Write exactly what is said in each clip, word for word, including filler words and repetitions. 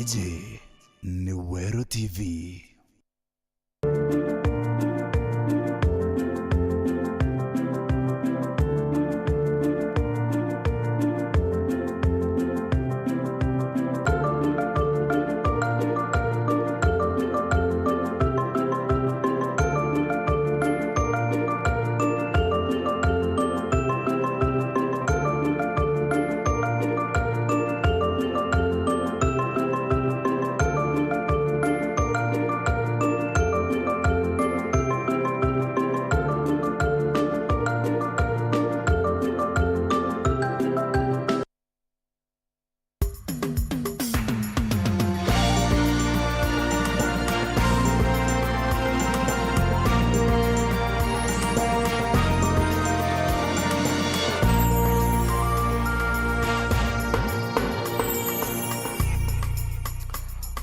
Iji ni Weru T V.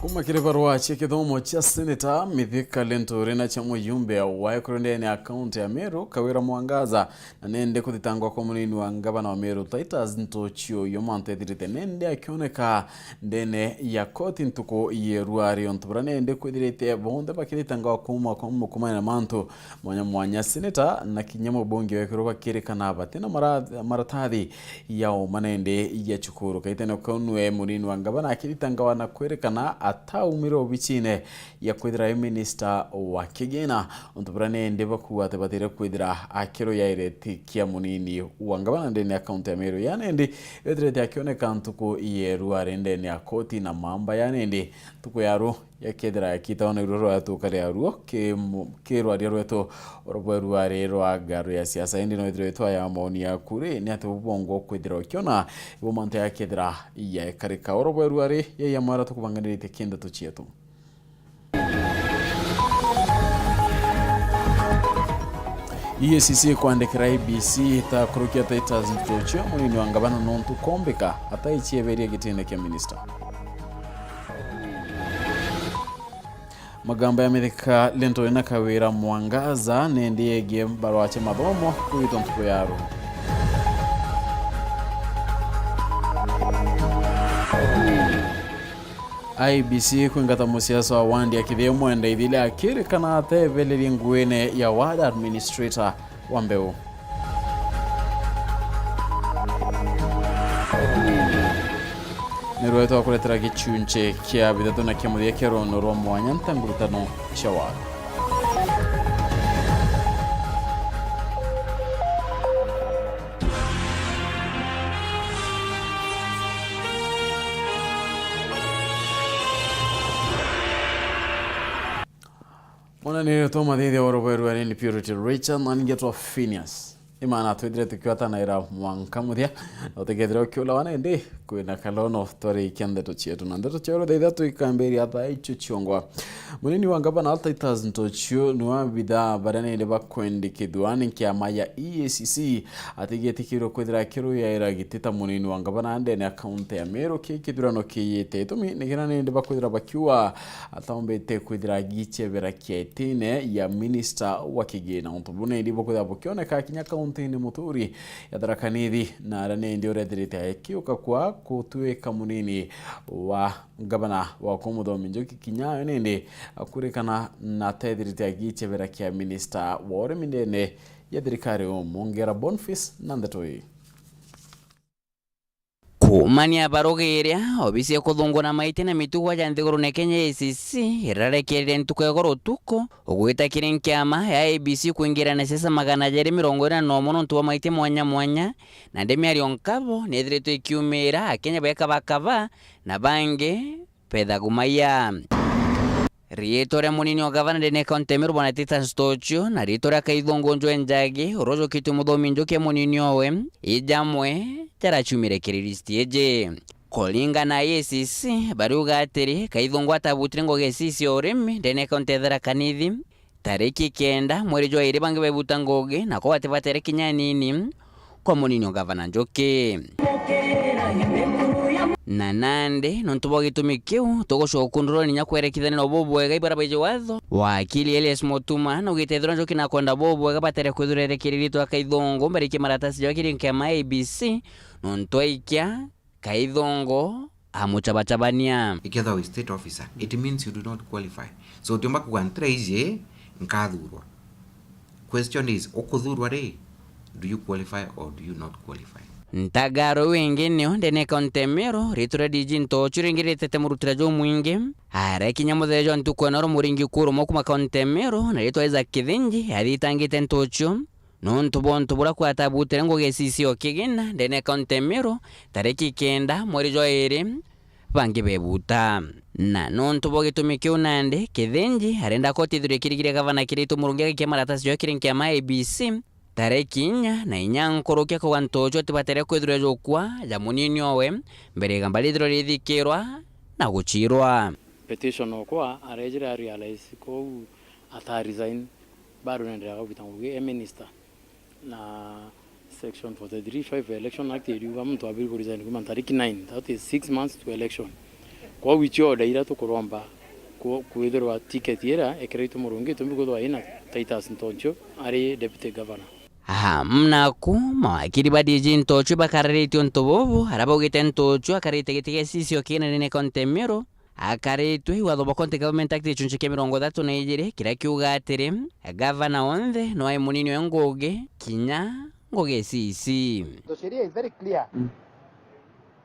Kuma kiri barua cia kithomo cia Senator Mithika Linturi na cia mujumbe wa ekuru ndene ya kaunti ya Meru, Kawira Mwangaza, na nende kuthitangwa kwa munini wa ngavana wa Meru Titus Ntuchi, uyu mantu ethirite nende akioneka ndene ya koti ntuku ya irua ri untu buria nende kwithirite bonthe bakithitangwa kuma, kuma, kumania na mantu mwanya mwanya. Seneta na kinya mubunge wekirwo bakirikana bati na mara-, maratathi ya uma nende ya cukuru. Kaitene kau nwe munini wa ngavana akithitangwa na kwirikana ataumire obicine ya kwithira e minista wa kigina, untu buria nende bakuuga ati batire kwithira akiruyaire ti kia munini wa ngavana ndene ya kaunti ya Meru. Ya nende ethirite akioneka ntuku ya irua ri ndene ya koti na mamba ya nende ntuku ya ru yakethira yakitagwa na irua rwa tukari ya ruo ki mu-, ki rwaria rwetu oro bwa irua ri rwa ngaru ya siasa. Indi no ithirwe itwa ya maoni yaku ri, ni ati bubongo kwithira ukiona ibo mantu yakethira yaekarika oro bwa irua ri ya ya mara tukubanganirite kinda tuchietu. E A C C kwandikira I B C itakurukia Titus Ntuchi, munini wa ngavana, nontu kombika ataicieberia gitine kia minista. Magamba ya Mithika Linturi na Kawira Mwangaza nindi yegie mbarwa cia mathomo kwitwa ntuku ya ru. I B C kwingata musiasa wa wandi ya Kithii Mwenda Ithili akirikana atebelerie nguine ya ward administrator wa Mbeu. Ni rwetwa kuretera gichunchi kia bithatu na kia muthia kia rwono rwa mwanya ntangurutano cia ward. Mwana ni ritwa mathithia wa rubaru rwa ni Purity Richard, na ningetwa Phineas. Imana twithire tukiwatanaira mwanka muthia, na utikethire ukiula wana indi kwina kalono twarikia ndeto cietu. Na ndeto cia rutha ithatu ikambiria thaa icio ciongwa. Munini wa ngavana Titus Ntuchi niwe abitha baria nindi bakwendikithua ni kiama ya E A C C atigitikirwe kwithira akiruyaira giti ta munini wa ngavana ndene ya kaunti ya Meru ki kithurano kiyite. Itumi ni kina nindi bakwithira bakiuga ataumbite kwithira agichebera kietine ya minista wa kigina. Untu buu nindi bukwithira bukioneka kinya kauntine muturi ya Tharaka Nithi, na aria nindi urethirite akiuka kwa kutuika munini wa ngavana wa kuu Muthomi Njuki, kinya ayo nindi akurikana na tethirite agichebera kia minista wa urimi ndene ya thirikari umongera Boniface na ndeto ii. Kuumania barugiria, obisi ya kuthungura maiti na mitugo ja nthigurune Kenya, A C C, irarekereria ntuku ya igoro utuku, ugwita kiri nkiama ya I B C kwingirana siasa magana jeri mirongo ina na umwe nontu bwa maiti mwanya mwanya, na ndi miario nkabo niithiritwe ikiumira, Akenya bekabakaba, na bangi bethagumaya. Riitwa ria munini wa gavana ndene ya kaunti ya Meru, Bwana Titus Ntuchi, na riitwa ria Kaithungu Njwe Njagi, uria ujukitue Muthomi Njuki e munini owe, ijamwe jaraciumire kiri list iji. Kuringana na A C C, bariuga atiri, Kaithungu atabutire ngugi cia urimi ndene ya kaunti ya Tharaka Nithi, tariki kenda mweri jwa iri bangi bebuta ngugi, na ko batibatere kinya anini kwa munini o gavana Njuki. Na nandi, nontu bwa gitumi kiu, tugucoka kundurwa ninya kwerekithania na bubwega ibaria baiji watho. Wakili Elias Mutuma naugite ethirwa Njuki nakwenda bubwega batere kwithura erekererie ritwa Kaithungu mbarikie maratasi jao kiri nkema ya I E B C, nontu aikia Kaithungu amucabacabania. Ikethwa wi state officer, it means you do not qualify. So utiumba kuga ntira iji nkathurwa. Question is, ukuthurwa ri, do you qualify or do you not qualify? Ntagaro wingi nio ndene kaunti ya Meru, ritu ria D G Ntochu ringi ritete murutira jumwingi. Arekinya muthenya jwa ntuku ena uru muringi kuru mwa kuma kaunti ya Meru, na ritwa Isaac Kithinji, athitangite Ntochu nontu bwa untu buria kwata butire ngugi ya C C o kigina ndene kaunti ya Meru, tariki kenda mweri jwa iri, bangi bebuta. Na nontu bwa gitumi kiu nandi, Kithinji arenda koti ithurwe ikirigiria gavana Kiraitu Murungi agakia maratasi joe kiri nkiama A B C tariki inya na inya nkuruki akauga Ntochu atibatere kwithirwa jukwa ja munini owe mbere igamba rithirwa rithikirwa na guchirwa. Petition okwa arejire a realize kou ata resign, bado nenderea kugita ngugi e minister. Na section forty-three five Election Act iriuga muntu abiri ku resign kuma ntariki nine, that is six months to election. Kwa wichi order iria tukuromba ku-, kwithirwa ticket iria ekeretwe Murungi itumbi kwithirwa ina Titus Ntoncho ari deputy governor. Aam, naku mawakiri ba D G Ntochu bakararitie untu bubu, aria baugite Ntochu akarite giti gia C C o kinene ni kaunti ya Meru, akaritwe i watho bwa County Government Act gicunci kia mirongo ithatu na ijiri, kiria kiuga atiri, gavana onthe no ai munini we ngugi, kinya ngugi C C. The sheria is very clear. Mm.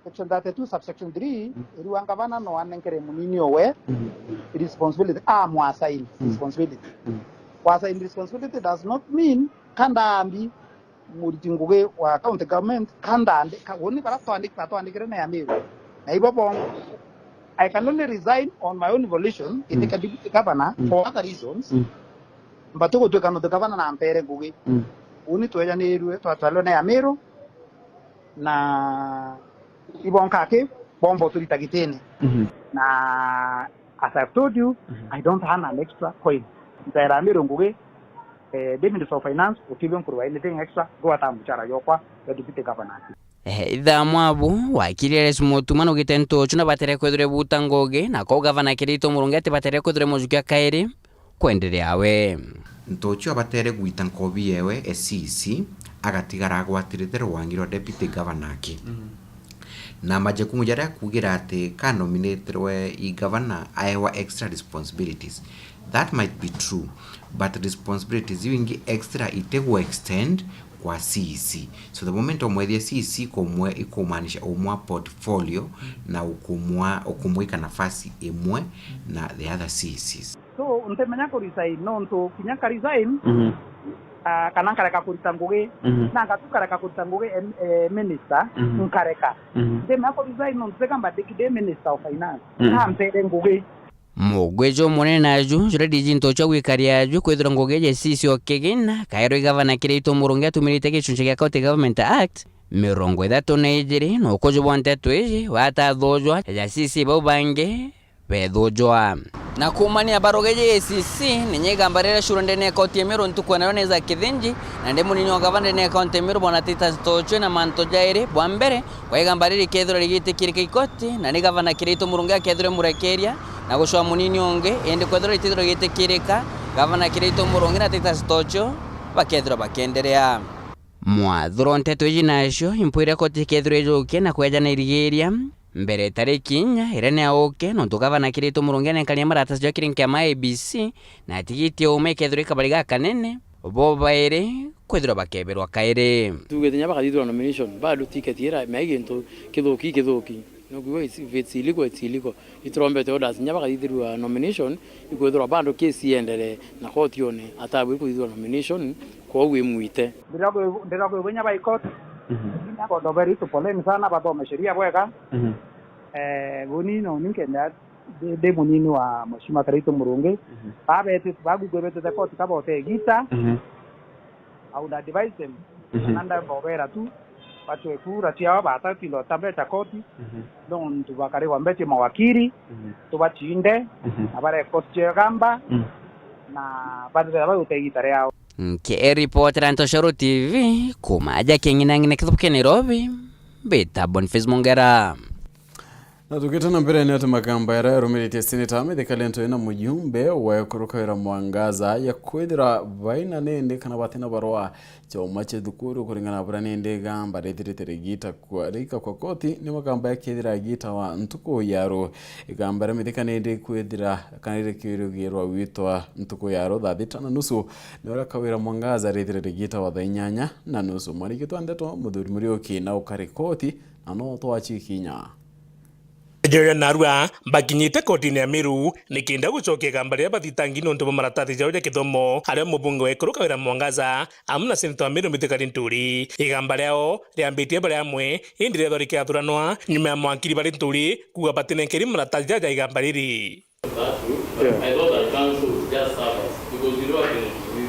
Section thirty-two subsection three, mm, iriuga gavana no anenkere munini owe, mm, responsibility, amwasaini, mm, responsibility. Mm. Kwasaini responsibility does not mean ka ndambi muriti ngugi wa county government, ka ndandika, uni bara twandika, twandikire na ya Meru. Na ibo bongo. I can only resign on my own volition, mm, giti kia deputy governor, mm, for other reasons. Mm. Mbati gutwika no the governor na mpere ngugi. Mm. Uni twejanirue, twatwalwe na ya Meru, na ibonka aki, bombo turita gitini. Mm-hmm. Na as I've told you, mm-hmm, I don't earn an extra coin. Ntaera Meru ngugi, eh, ndi Minister of Finance, utibe nkurwa anything extra, ngwata muchara yokwa ya deputy governor. Eh, ithaa mwabu, wakiri Alice Mutuma nugite Ntochu na batere kwithirwa buta ngugi, na ko gavana Kiraitu Murungi ati batere kwithirwa mujukia kairi kwenderea we. Ntochu abatere gwita nkobi yewe e C C, agatigara agwatirite rwangi rwa deputy governor aki. Mm. Na majukumu jaria akugira ati ka nominatirwe i governor aewa extra responsibilities. That might be true, but responsibilities iu ingi extra itigwa extend kwa C E C. So the moment omwethia C E C ikumwe-, ikumaanisha umwa portfolio na ukumwa-, ukumwika nafasi imwe na the other C E Cs. So ntimenya ku resign nontu kinya nka resign, mhm, ah, kana nkareka kurita ngugi, mhm, na ngatu nkareka kurita ngugi em-, eh, minister, mhm, nkareka. Mhm. Ntimenya ku resign nontu teka mbandiki ndi minister of finance. Mhm. Na mpere ngugi. Mugwiji umunene naju, juria D G Ntochu agwikaria aju kwithirwa ngugi eje C E C o kigina, kairwe gavana Kiraitu Murungi atumirite gicunci gia County Government Act mirongo ithatu na ijiri, na ukuju bwa nteto iji watathujwa, ja C E C bau bangi bethujwa. Na kuumania barugeji A C C, ni nyi igamba riria curu ndene ya koti ya Meru ntuku ya nario ni Isaac Kithinji, na ndi munini wa gavana ndene ya kaunti ya Meru, bwana Titus Ntochu, na mantu jairi. Bwa mbere, kwa igamba riri rikethirwa rigitikirika ikoti, na ni gavana Kiraitu Murungi akethirwa imurekeria na gucwa munini ungi, indi kwethirwa ritithirwa rigitikirika, gavana Kiraitu Murungi na Titus Ntochu bakethirwa bakienderea. Mwathuro nteto iji nacio, impu iria koti ikethirwa ijukia na kwejana irigiria mbere tariki inya iria ni auke, nontu gavana Kiraitu Murungi anenkania maratasi ja kiri nkiama A B C, na atigitie uuma ikethirwa i kabari gakanene, bo bairi kwithirwa bakebirwa kairi. Tugite nya bakathithirwa nomination, bado ticket ira, mea gintu kithuki, kithuki. Nokiuga it's, if it's illegal, it's illegal. Iturombete orders nya bakathithirwa nomination, ikwithirwa bado case ienderee na koti yone, atabwiri kuthithirwa nomination, kwou imwite. Ndira kwi-, ndira kwigua nya by court. Mhm. Lakini ako ndoberi tu poleni sana, bathome sheria bwega. Mhm. Eh, guni no ninkenda ndi, ndi munini wa Mheshimiwa Kiraitu Murungi. Mhm. Babetite, bagugwe betite koti kabote gita. Mhm. I would advise them, mhm, na ndabobera tu, bacwe kura ciao, batatinda batambeca koti, mhm, nontu bakarigwa mbeca mawakiri, mhm, tubacinde, mhm, na bare court ciao gamba, mhm, na bathithira bagute igita riao. Nkiripotera Ntoshoro T V, kuma aja King'inang'ina kithubu kia Nairobi, mbita Boniface Mongera. Na tugite na mbere, ni ati makamba jaria jarumiritie Seneta Mithika Linturi na mujumbe wa Ekuru Kawira Mwangaza ja kwithira baina nindi kana batina barua ciauma cia thukuru kuringana na buria nindi igamba rithirite rigita kwa, rigika kwa koti, ni makamba jakethira gitawa ntuku ya ru. Igamba ria Mithika nindi kwithira kana rikirugirwa gwitwa ntuku ya ru thaa thita na nusu, ni uria Kawira Mwangaza rithire rigitawa thaa inyanya na nusu. Mwariki twa ndeto Muthuri Muriuki na ukari koti, na no twachikinya. Joya narua bakinyite kotini ya Meru nikenda gucokia igamba riria bathitangi niuntu bwa maratathi jao ja kithomo, aria mubunge wa Ekuru Kawira Mwangaza amwe na seneta wa Meru Mithika Linturi. Igamba riao riambitie bari amwe, indi riethwa rikiathuranwa nyuma ya mawakiri ba Linturi kuuga batinenkeri maratathi jaja ja igamba riri. That route, but Yeah. I thought that council would just serve us because you don't have to.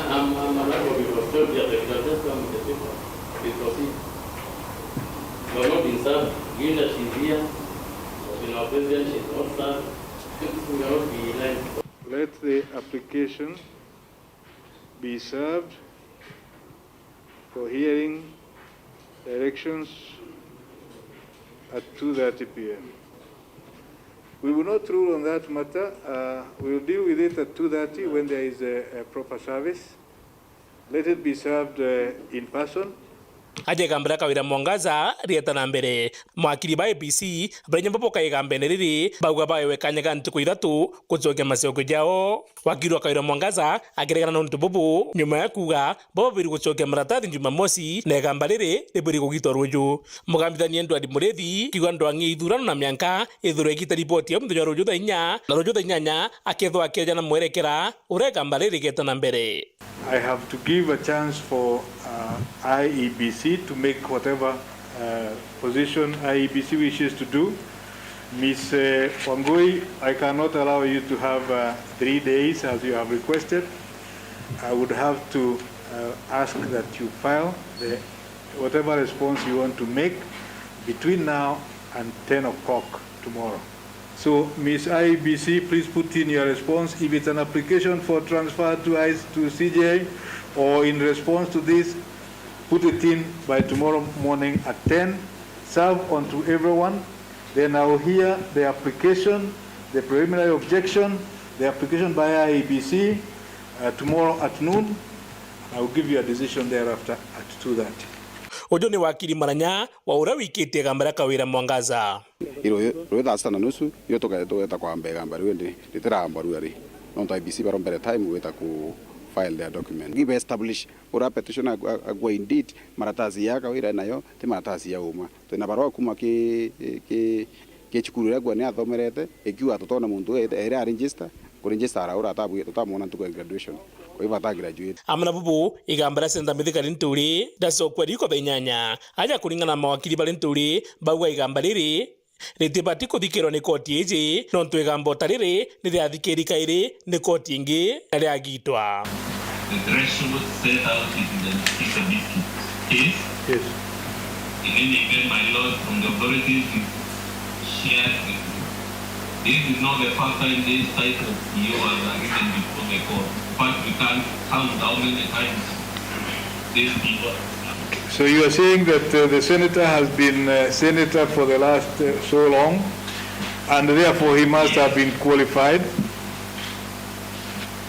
I'm, I'm an advocate of self, yeah, they can just come with the paper. They proceed. We have not been served. Given that she's here, but in our presence, she's not served. We cannot be in line. Let the application be served for hearing directions at two thirty p m. We will not rule on that matter. Uh, we'll deal with it at two thirty when there is a, a proper service. Let it be served, uh, in person. Aja igamba ria Kawira Mwangaza rieta na mbere, mawakiri ba I E B C baria nyomba boka igambene riri bauga baewe kanya ga ntuku ithatu gucokia macokio jao. Wakiri wa Kawira Mwangaza akiregana na untu bubu nyuma ya kuuga bo babiri gucokia maratathi Jumamosi na igamba riri ribwiri kugitwa ruju. Mugambithania Edward Murithi kiuga ndwang'i ithurano na mianka ithurwe igita riboti ya muthenya wa ruju thaa inya, na ruju thaa inyanya akethwa akeja na mwerekera uria igamba riri rigeta na mbere. I have to give a chance for, uh, I E B C to make whatever, uh, position I E B C wishes to do. Miss, uh, Wangui, I cannot allow you to have, uh, three days as you have requested. I would have to, uh, ask that you file the, whatever response you want to make between now and ten o'clock tomorrow. So, Miss I E B C, please put in your response. If it's an application for transfer to I C, to C J I, or in response to this, put it in by tomorrow morning at ten. Serve on to everyone. Then I will hear the application, the preliminary objection, the application by I E B C, uh, tomorrow at noon. I will give you a decision thereafter at two thirty. Uju ni wakiri Maranya wa uria wikitie igamba ria Kawira Mwangaza. Iruyu, ruyu thaa sita na nusu, irio tuka-, tugeta kwamba igamba riu, indi ritiramba riu ari. Nontu I E B C barombere time gwita ku file their document. Give establish ura petition agwa, agwa indeed, maratasi ya Kawira nayo, ti maratasi ya uma. Twina barua kuma ki, ki, ki cukuru iria agwa ni athomerete, ikiuga tutona muntu ere a register, ku register ara ura atabu-, tutamwona ntuku ya graduation. Kwa hivyo ata graduate. Amwe na bubu, igamba ria Seneta Mithika Linturi, ndacokua riko thaa inyanya. Aja kuringana na mawakiri ba Linturi, bauga igamba riri, ritibati kuthikirwa ni koti iji, nontu igamba o ta riri ni riathikiri kairi ni koti ingi na riagitwa. The threshold set out in the Kisa Biscuit case. Yes. In any event, my lord, from the authorities you shared with me, this is not the first time this type of P O has arisen before the court. In fact, we can't count how many times these people have come. So you are saying that, uh, the senator has been, uh, senator for the last, uh, so long, and therefore he must have been qualified?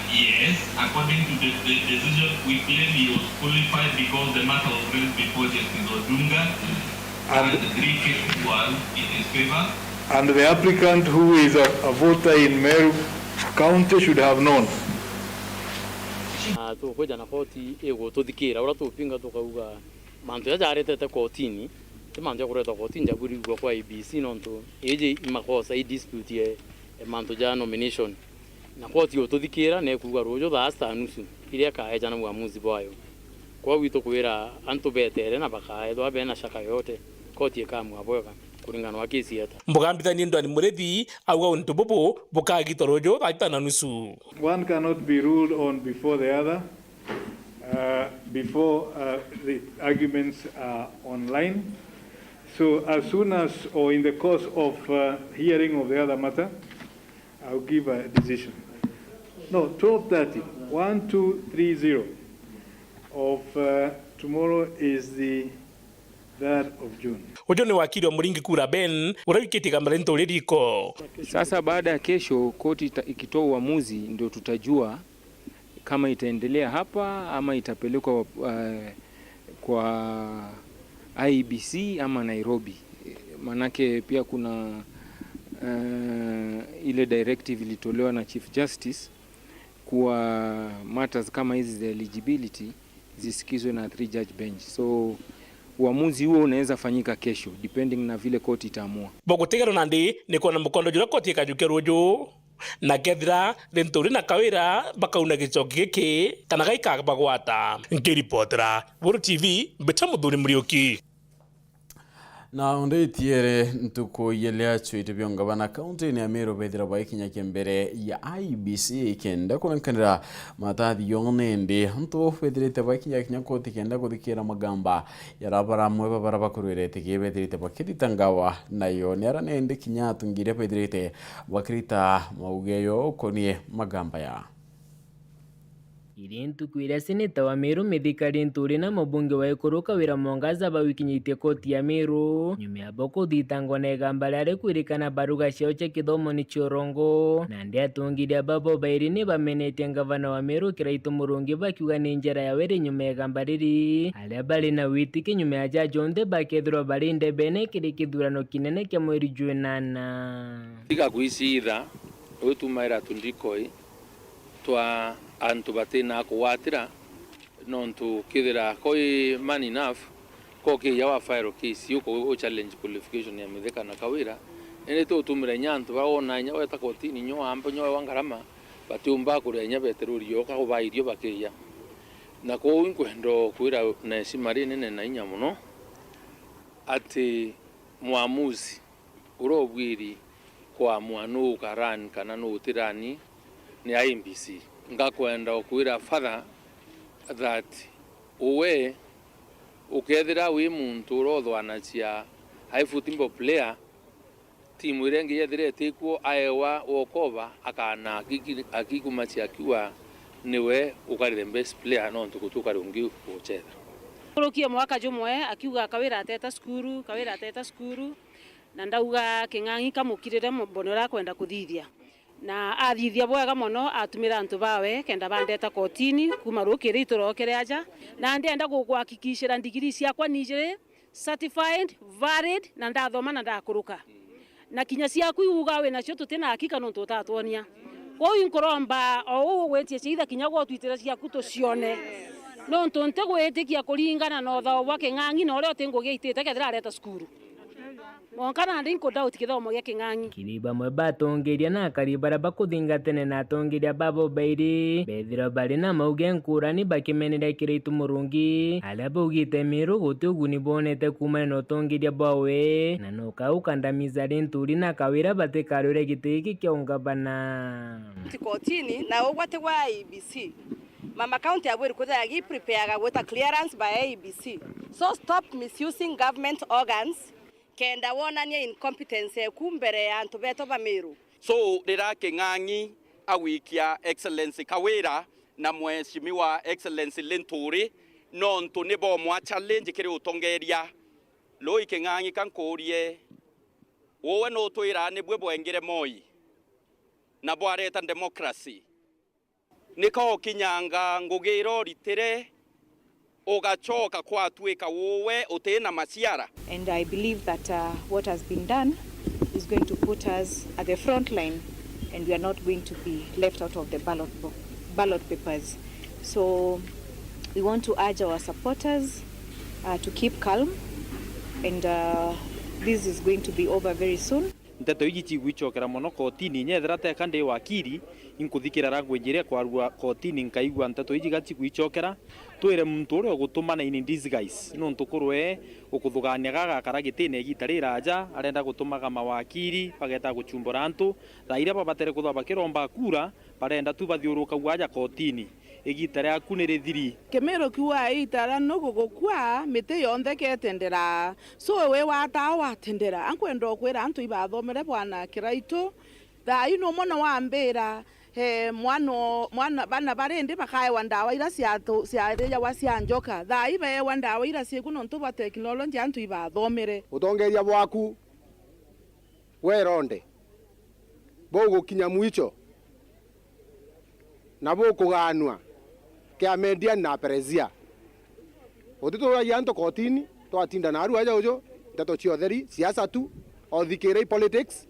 Yes, according to the, the decision, we claim he was qualified because the matter was raised before Justice Odunga, and, and the three cases were in his favor. And the applicant, who is a, a voter in Meru County, should have known. Na tukwija na koti igututhikira, uria tupinga tukauga mantu jaja jaretete kotini, ti mantu ja kuretwa kotini ja kurigwa kwa I E B C, nontu iji i makosa, i dispute ya, ya mantu ja nomination. Na koti igututhikira na ikuuga ruju thaa sita na nusu iria ikaeja na uamuzi bwayo. Kwou itukwira antu betere na bakaethwa bena shaka yote, koti ikamua bwega kuringana na kesi yeta. Mugambithania Edward Murithi auga untu bubu bukagitwa ruju thaa sita na nusu. One cannot be ruled on before the other, uh, before, uh, the arguments are online. So as soon as, or in the course of, uh, hearing of the other matter, I'll give a decision. No, twelve thirty. One, two, three, zero. Of, uh, tomorrow is the third of June. Uju ni wakili wa Muringi Kura Ben, uria wikitie igamba ria Nturi riko. Sasa baada ya kesho koti ita- ikitoa uamuzi, ndio tutajua kama itaendelea hapa ama itapelekwa uh, kwa I E B C ama Nairobi. Manake pia kuna uh, ile directive ilitolewa na Chief Justice kuwa matters kama hizi za eligibility zisikizwe na three judge bench. So uamuzi huo unaweza fanyika kesho depending na vile koti itaamua. Bwa gutiganwa nandi ni kwona mukondo juria koti ikajukia ruju, na kethira Linturi na Kawira bakauna gicoki giki kana gaikabagwata. Nkiripotera Buru T V, mbita Muthuri Muriuki. Na undi itiere ntuku iria acuite bionga bana kaunti-ini ya Meru bethira baikinyakia mbere ya I E B C kenda kurenkanira matathi yone, indi antu bethirite baikinyakinya koti kenda kuthikira magamba ya baramwe ba bara bakurwirete ki bethirite bakirita ngawa nayo ni ara nende kinya atungi iria bethirite bakirita mauge yo ukonie magamba ya. Iri ntuku iria seneta wa Meru Mithika Linturi na mubunge wa Ikuru Kawira Mwangaza bawikinyitie koti ya Meru nyuma ya bo kuthitangwa na igamba riria rikwirikana baruga ciao cia kithomo ni cia urongo. Nandi atongeria babo bairi ni bamenetie ngavana wa Meru Kiraitu Murungi bakiuga ni njara yawe iri nyuma ya igamba riri, aria bari na witiki nyuma ya jaja onthe bakethirwa bari ndebene kiri kithurano kinene kia mweri jwa inana. Tiga gwicitha, wi tumaira tundikoi twa antu batina kugwatira, nontu kethira ko i man enough, ko kiija wa file case, uko u challenge qualification ya Mithika na Kawira, indi ti utumira inya antu baria wona inya weta kotini, inya wamba, inya wewa ngarama, batiumba kuria inya beteruri yoka uba irio bakiija. Na kwou inkwenda kwira na heshima rinene na inya mono ati mwamuzi uria ubwiri kuamua nuu uka run kana nuu uti run ni I E B C. Ngakwenda ukwira Father that uwe ukethira wi muntu uria uthwanagia ai football player, timu iria ingi yethira itikuo aewa walkover, akana akiki- akikumacia akiuga niwe ukari the best player nontu guti ukari ungi ugucetha. Nkuruki ya mwaka jumwe akiuga Kawira ateta cukuru, Kawira ateta cukuru. Na ndauga, King'ang'i kamukirire mo-, mbone uria akwenda kuthithia. Na athithia bwega mono, atumira antu bawe kenda bandeta kotini, kuuma rukiri iturokere aja. Na ndienda gukuhakikishira ndigiri ciakwa ni ijiri certified, valid, na ndathoma na ndakuruka. Na kinya ciaku iuga winacio tuti na hakika nontu utatwonia. Kwou inkuromba o uu ugwitie ciitha kinya gwe utwitire ciaku tucione. Nontu ntigwitikia kuringana na uthao bwa King'ang'i na uria uti ngugi aitite kethira areta cukuru. Mwanka nandi nkudoubt kithomo gia King'ang'i. Kiri bamwe batongeria na akari baria bakuthingatene na atongeria babo bairi, bethirwa bari na mauge nkurani bakimeneria Kiraitu Murungi, aria baugite Miru guti uguni bonete kuumania na utongeria bwawe, na no kaukandamiza Linturi na Kawira batikarwire giti giki kia ungavana. Ti kotini, na ugwati gwa I E B C. Mama County abwiri kwithira agi prepareaga gwita clearance by I E B C. So stop misusing government organs kenda wonania incompetence eku mbere ya antu betu ba Miru. So rira King'ang'i agwikia Excellency Kawira na Mheshimiwa Excellency Linturi, nontu ni bomwa challenge kiri utongeria. Lui King'ang'i, ka nkuurie, uwe nutwira nibwe bwengire Moi na bwareta democracy? Nika ukinyanga ngugi iria uritire, ugacoka kwatwika uwe uti na maciara? And I believe that uh, what has been done is going to put us at the front line and we are not going to be left out of the ballot, bo- ballot papers. So we want to urge our supporters uh, to keep calm and uh, this is going to be over very soon. Nteto iji cigwicokera mono kotini, inya ethira teka ndi wakiri, inkuthikira language iria ikwarua kotini, nkaigua nteto iji ga cigwicokera. Twire muntu uria ugutumana in disguise, nontu kurwe ukuthugania gagakara gitine igita riraja, arenda gutumaga mawakiri bageta guchumbura antu, thaa iria babatere kuthwa bakiromba kura, barenda tu bathiurukagua aja kotini. Igita riaku ni rithiri. Kimiru kiuga, igita ria nugu gukua, miti yonthe iketendera. So wi wataa watendera. Ankwenda ukwira antu ibathomere bwana Kiraitu. Thaa ii numwe na wambira, Eh, mwana o-, mwana, bana baria indi bakaewa ndawa iria cia tu-, ciathijagwa cia njoka. Thaa ii beewa ndawa iria ciku nontu bwa teknoloji antu ibathomere. Utongeria bwaku bweronde bugukinya mwicho na bukugaanua kia Median na Perezia. Utituragia antu kotini, twatinda naru aja uju, nteto cia utheri, siasa tu, othikira i politics,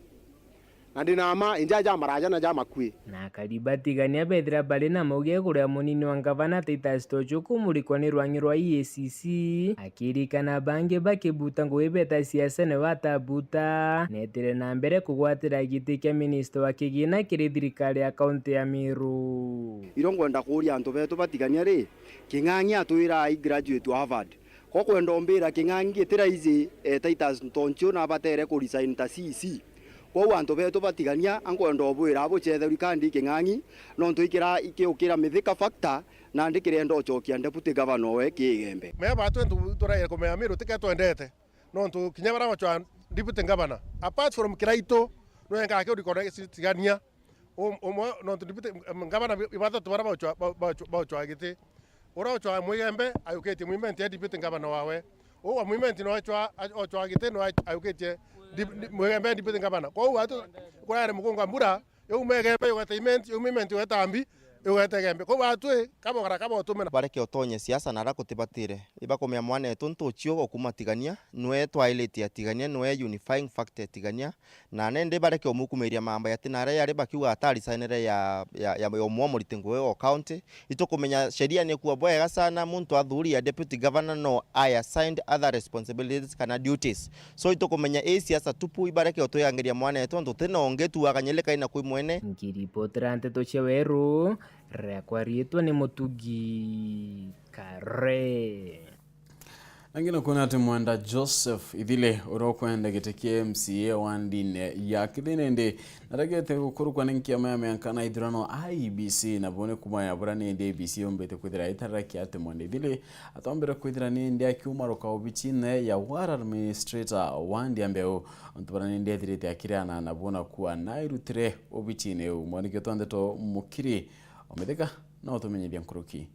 na ndi na ma inja ja maraja na ja makui. Na akari batigania bethira bari na mauge iguru ya munini wa ngavana Titus Tochio kumurikwa ni rwang'i rwa E A C C, akirikana bangi bakibuta ngugi beta siasene batabuta, netire na mbere kugwatira giti kia minista wa kigina kiri thirikari ya kaunti ya Meru. Irio ngwenda kuuria antu betu batigania ri, King'ang'i atwira ai graduate wa Harvard. Ko kwenda umbira King'ang'i gitira iji, eh, Titus Ntonchio na abatere ku resign ta C E C. Kwou antu betu batigania, ankwenda ubwira abucetherwi kandi King'ang'i, nontu ikira ikiukira Mithika factor, nandi kirenda ucokia deputy governor we ki Igembe. Mea batwe ntu turaire kumenya Miru tike twendete, nontu kinya bara bacwa deputy governor, apart from Kiraitu, nwenga akiurikona tigania. Um-, umwe, nontu deputy, em, ngavana bi-, ibathatu bara bauchwa-, ba-, bauchwa-, bauchwa giti. Uria uchwa Mwigembe ayukitie Mwimenti e deputy ngavana wawe. Uu wa Mwimenti no achwa-, a-, ochwa giti no a-, ayukitie dip-, di-, Mwigembe e deputy ngavana. Kwou watu kurare mukunga mbura, yaume Igembe yugete Imenti, yaume Imenti yugete Ambi, yugete Igembe. Kwou batwi kabogara kabotumena. Bareke utonye siasa na ara kutibatire. Ibakumea mwanetu ntuchio okuma Tigania, nwe twailite atigania, nwe unifying factor atigania. Na nende bareke umukumiria mamba yati na aria yari bakiuga atarisainire ya, ya, ya, ya umwe muriti ngugi o county. Itukumenya sheria ni kuo bwega sana, muntu athuri ya deputy governor no I assigned other responsibilities kana duties. So itukumenya i siasa tupu, ibareke utwiangiria mwanetu, nontu tina ungi tu akanyeleka ina kwi mwene. Nkiripotera nteto cia Weru, riakwa riitwa ni Mutugi Kare. Na ngina kuona ati Mwenda Joseph Ithile, uria ukwenda giti kia M C A wa ndini ya Kithini, indi naregete gukurukwa ni nkiama ya mianka na ithurano I E B C, na bone kumaya bura ni indi I E B C yumbite kwithira itararakia ati Mwenda Ithile atombere kwithira ni indi akiumaruka obichine ya ward administrator wa Ndiambeu, ontu bura ni indi ethirite akiriana na bona kuwa nairutire obichine iu. Mwandiki wetu wa ndeto Mukiri Omithika no utumenyithia nkuruki.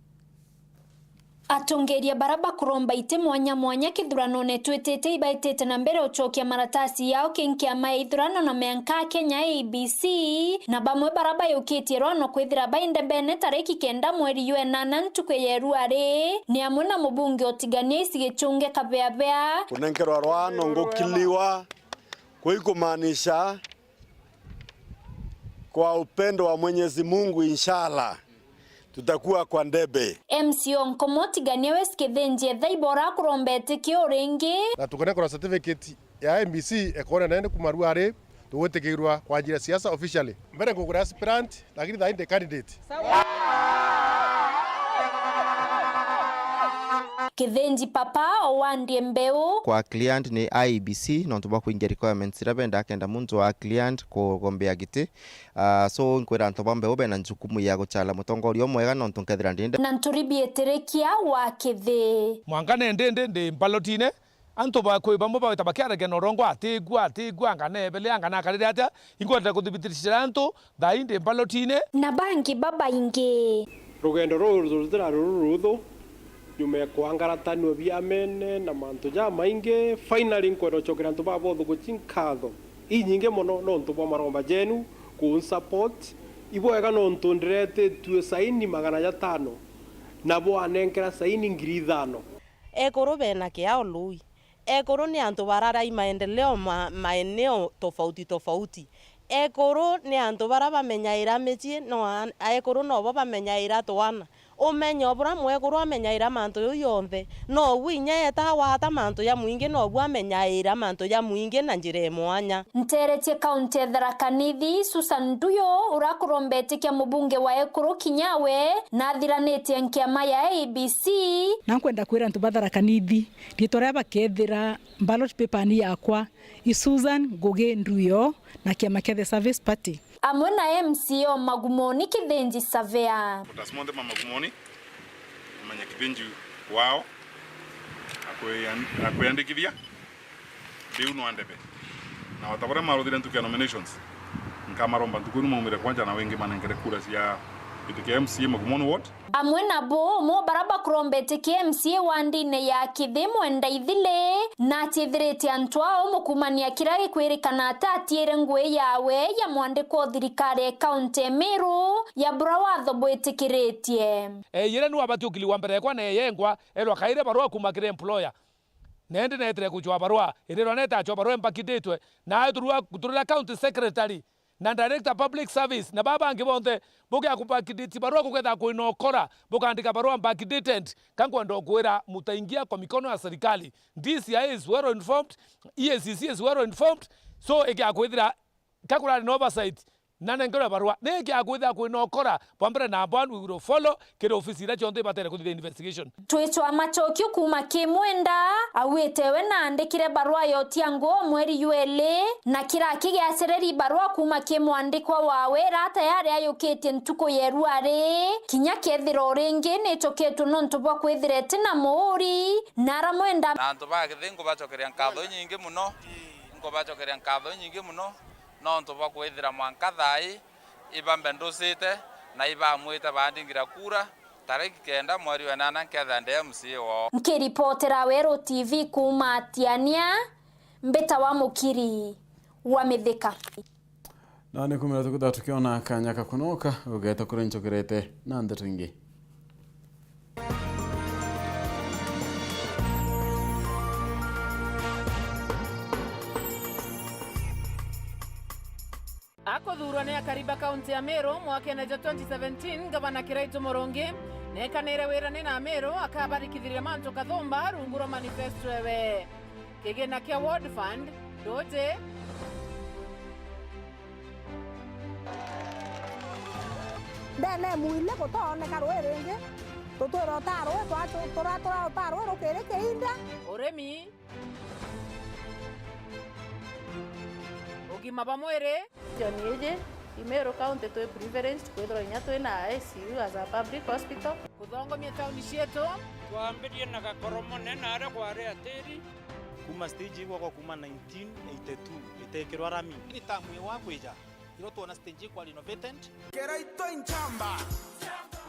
Atongeria bara bakuromba iti mwanya mwanya kithuranone twitite ibaitite na mbere ucokia maratasi yao ki nkiama ya ithurano na mianka a Kenya A B C, na bamwe bara bayukitie rwano kwithira bai ndebene tariki kenda mweri jwa enana ntuku ya irua ri, ni amwe na mubunge utigania Isi Gichunge Kabeabea. Kunenkerwa rwano ngukiliwa, kwi kumaanisha kwa upendo wa Mwenyezi Mungu, inshallah, tutakuwa kwa ndebe. M C O Nkomo Tigania West Kithinji etha ibora kuromba etikio ringi. Na tukunenkerwa certificate ya I E B C ekone nene kuma ruari tugwitikirwa kwanjira siasa officially. Mbere ngugura aspirant, lakini thaa indi candidate. Kithinji papa o wa Ndiambeu. Kwa client ni I E B C, nontu bwa kuingia requirements iria bendaa kenda muntu wa client kugombea giti. Ah, so, nkwira antu ba Mbeu bena njukumu ya guchala mutongoria umwega, nontu nkethira ndi nde- Na nturi biitirikia wa kithi. Mwanka nindi ndi, ndi mbalotine, antu ba-, kwi bamwe bagwita bakiaragia na urongo, atigua, atigua, anga nebele, anga nakarire atia, ingwenda kuthibitishira antu, thaa ii ndi mbalotine. Na bangi babaingi. Rugendo ruru rutirari ruruthu, nyuma ya kwangaratanua biamene na mantu jamaingi, finally nkwenda gucokera antu baba bonthe guci nkatho inyingi mono nontu bwa maromba jenu kunsupport. Ibwega nontu ndiretitue saini magana jatano, na bwanenkera saini ngiri ithano. Ekuru bena kiao lui. Ekuru ni antu bararai maendeleo ma maeneo tofauti tofauti. Ekuru ni antu bara bamenyaira micii, no a-, ekuru nobo bamenyaira twana. Umenyo bura mwekuru amenyaira mantu jau jonthe, nobu inya eta wata mantu ja mwingi, nobu amenyaira mantu ja mwingi na njira ya mwanya. Nteretie kaunti ya Tharaka Nithi, Susan Nduyo, uria akurombete kia mubunge wa ekuru kinya we, na athiranitie nkiama ya A B C. Na nkwenda kwira antu ba Tharaka Nithi, riitwa ria bakethira ballot paper ni yakwa, i Susan Ngugi Nduyo, na kiama kia The Service Party. Amwe na M C A o Magumoni Kithinji Savea. Voters monthe ma Magumoni, mamenye Kithinji wao, akwian-, akwiyandikithia, riu no andebe. Na o ta buria maruthire ntuku ya nominations, Nkamaromba ntuku inu maumire kwanja na wingi manenkere kura cia giti kia M C A Magumoni Ward. Amwe nabo, umwe bara bakuromba iti kia M C A wandine ya Kithi Mwenda Ithili, na atithiritie antu ao mukumania kiria gikwirikana ati atiire ngui yawe ya mwandikwa o thirikari ya kaunti ya Meru ya bura watho bwitikiritie. Eeyire niwe abati ukili wa mbere ekwa na eyengwa, erwa kaire barua kuuma kiri employer. Na indi neetire kucwaa barua, irirwa neeta acwaa barua imbakiditwe, na aturua kuturira county secretary na director public service, na baa bangi bonthe bugia kumbakiditi barua kukethira kwina ukora, bukaandika barua backdated. Ka nkwenda ukwira, mutaingia kwa mikono ya serikali. D C I is well informed, E A C C is well informed, so igia kwithira ka kurari na oversight, na nengerwe barua. Niki akwithira kwina ukora? Bwa mbere namba one, we will follow kiri ofisi iria cionthe ibatere kuthithia investigation. Twicwa Macokio kuuma ki Mwenda, augite we naandikire barua ya utiangu o mweri jweli, na kira kigiacereri barua kuuma ki mwandikwa wawe ira tayari ayukitie ntuku ya irua ri, kinya kethira o ringi nicukitwe nontu bwa kwithira iti na muuri, na aramwenda. Na antu ba Kithi nkubacokeria nkatho inyingi muno, nkubacokeria nkatho inyingi muno. Nontu bwa kwithira mwanka thaa ii ibambe nducite na ibamwite baandingira kura tariki kenda mweri wa inana nkethira ndi M C A wao. Nkiripotera Weru T V kuuma Tiania, mbita wa Mukiri wa Mithika. Na ni kumira tukutha tukiona kanya kakunoka, ugeeta kuria nchokerete na ndeto ingi. Akuthuurwa ni akari ba kaunti ya Meru mwakene jwa twenty seventeen, Ngavana Kiraitu Murungi neekanire wirani na Ameru akabarikithiria mantu kathumba rungu rwa manifesto ewe. Kigina kia Ward Fund, nduuji. Ndene mwili gutooneka rui ringi, tutwire utaa rui, twa-, tura-, tura-, utaa rui rukiri kiinda. Urimi. Ugima bwa mwiri. Region iji, i Meru County twi privileged kwithirwa inya twina I C U as a public hospital. Kuthongomia tauni cietu. Twambirie na gakoro munene aria kwari atiri. Kuuma stage igwakwa kuuma nineteen eighty-two itekirwa rami. Ni tamu iwa kwija, iro twona stage ikwa renovated. Kiraito inchamba.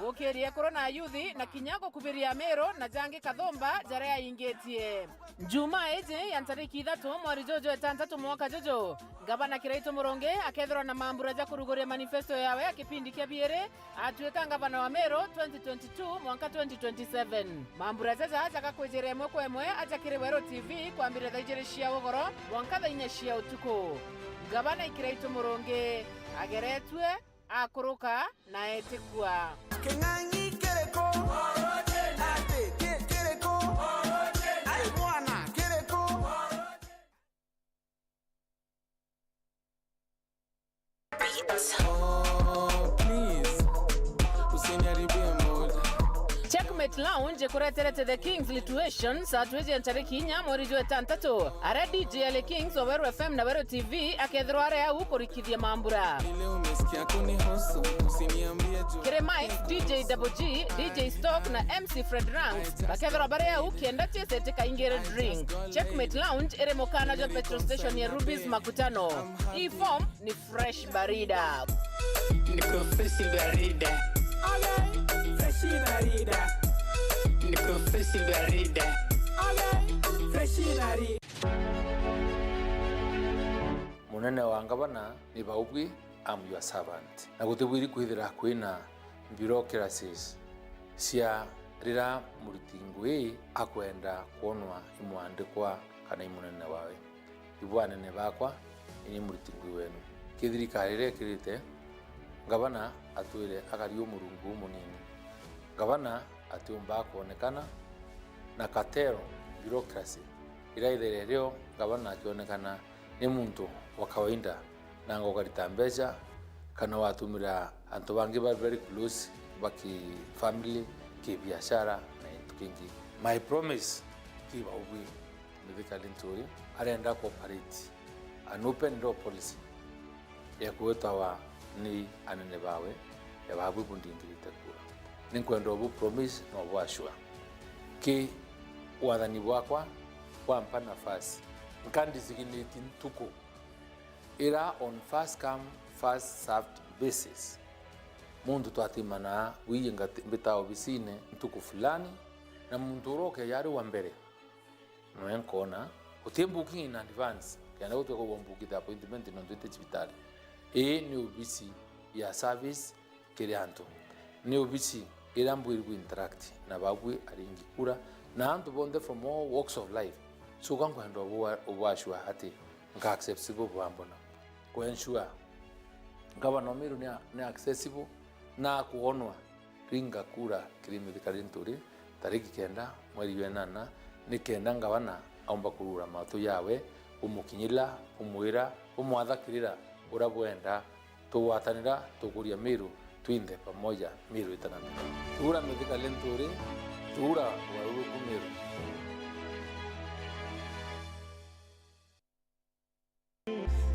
Gukiria ekuru na ayuthi na kinya gukubiria Ameru na jangi kathumba jaria aingitie. Njumaa iji ya ntariki ithatu mweri juju itantatu mwaka juju, Ngavana Kiraitu Murungi akethirwa na mambura ja kuruguria manifesto yawe ya kipindi kia biiri, atuika ngavana wa Meru twenty twenty-two mwanka twenty twenty-seven. Mambura jaja jagakwijira imwe kwa imwe aja kiri Weru T V kwambiriria thaa ijiri cia ugoro mwanka thaa inya cia utuku. Ngavana Kiraitu Murungi ageretue, akuruka na etikua. King'ang'i kiriku? Ati ki-, kiriku? Ai mwana, kiriku? Checkmate Lounge ikureterete The Kings Lituation saa twiji ya ntariki inya mweri jwa itantatu, aria D J Ali Kings wa Weru F M na Weru T V akethirwa ari au kurikithia mambura. Kiri Mike, D J Double G, D J Stock na M C Fred Ranks bakethirwa bari au kienda chiese tikaingire drink. Checkmate Lounge iri mukana jwa petrol station ya Ruby's Makutano. Ii form ni fresh barida. Niko fresh barida. Fresh barida. Niko fresh barida. Fresh barida. Munene wa ngavana ni Baubwi, I'm your servant. Na gutibwiri kwithira kwina bureaucracies cia rira muriti ngui akwenda kwonwa i mwandikwa kana i munene wawe. Ibu anene bakwa, ini muriti ngui wenu. Ki thirikari iria ikirite, ngavana atwire akari umurungu umunini. Ngavana atiumba kwonekana na cartel, bureaucracy, iria ithere rio ngavana akionekana ni muntu wa kawaida, nanga ukarita mbeca, kana watumira antu bangi ba very close, ba ki family, ki biashara, na gintu kingi. My promise ki Baubwi, Mithika Linturi arenda ku operate an open door policy ya kwitawa ni anene bawe, ya Baubwi bundingirite kura. Ninkwenda ubu promise na ubu assure. Ki wathani bwakwa bwampa nafasi, nka designate ntuku ira on first come, first served basis. Muntu twatimanaa, wiji ngati-, mbitaa obisine ntuku fulani, na muntu uria ukeja ari wa mbere, noe nkoona, uti booking in advance, kenda gutwika ugwa mbuki the appointment nontu iti cibitari. Ii ni obisi ya service kiri antu. Ni obisi iria mbwiri ku interact na babui aringi kura, na antu bonthe from all walks of life. So ka nkwenda ubwa-, ubwashua ati nka accessible bwambona. Ku ensure ngavana o Meru ni a-, ni accessible na akwonwa. Ringa kura kiri Mithika Linturi tariki kenda mweri jwa inana, ni kenda ngavana aumba kurura matu jawe, bumukinyira, bumwira, bumwathakirira uria bwenda. Tugwatanira, tukuria Meru, twinthe pamoja, Meru itananthira. Tuura Mithika Linturi, tuura ugaruruku Meru.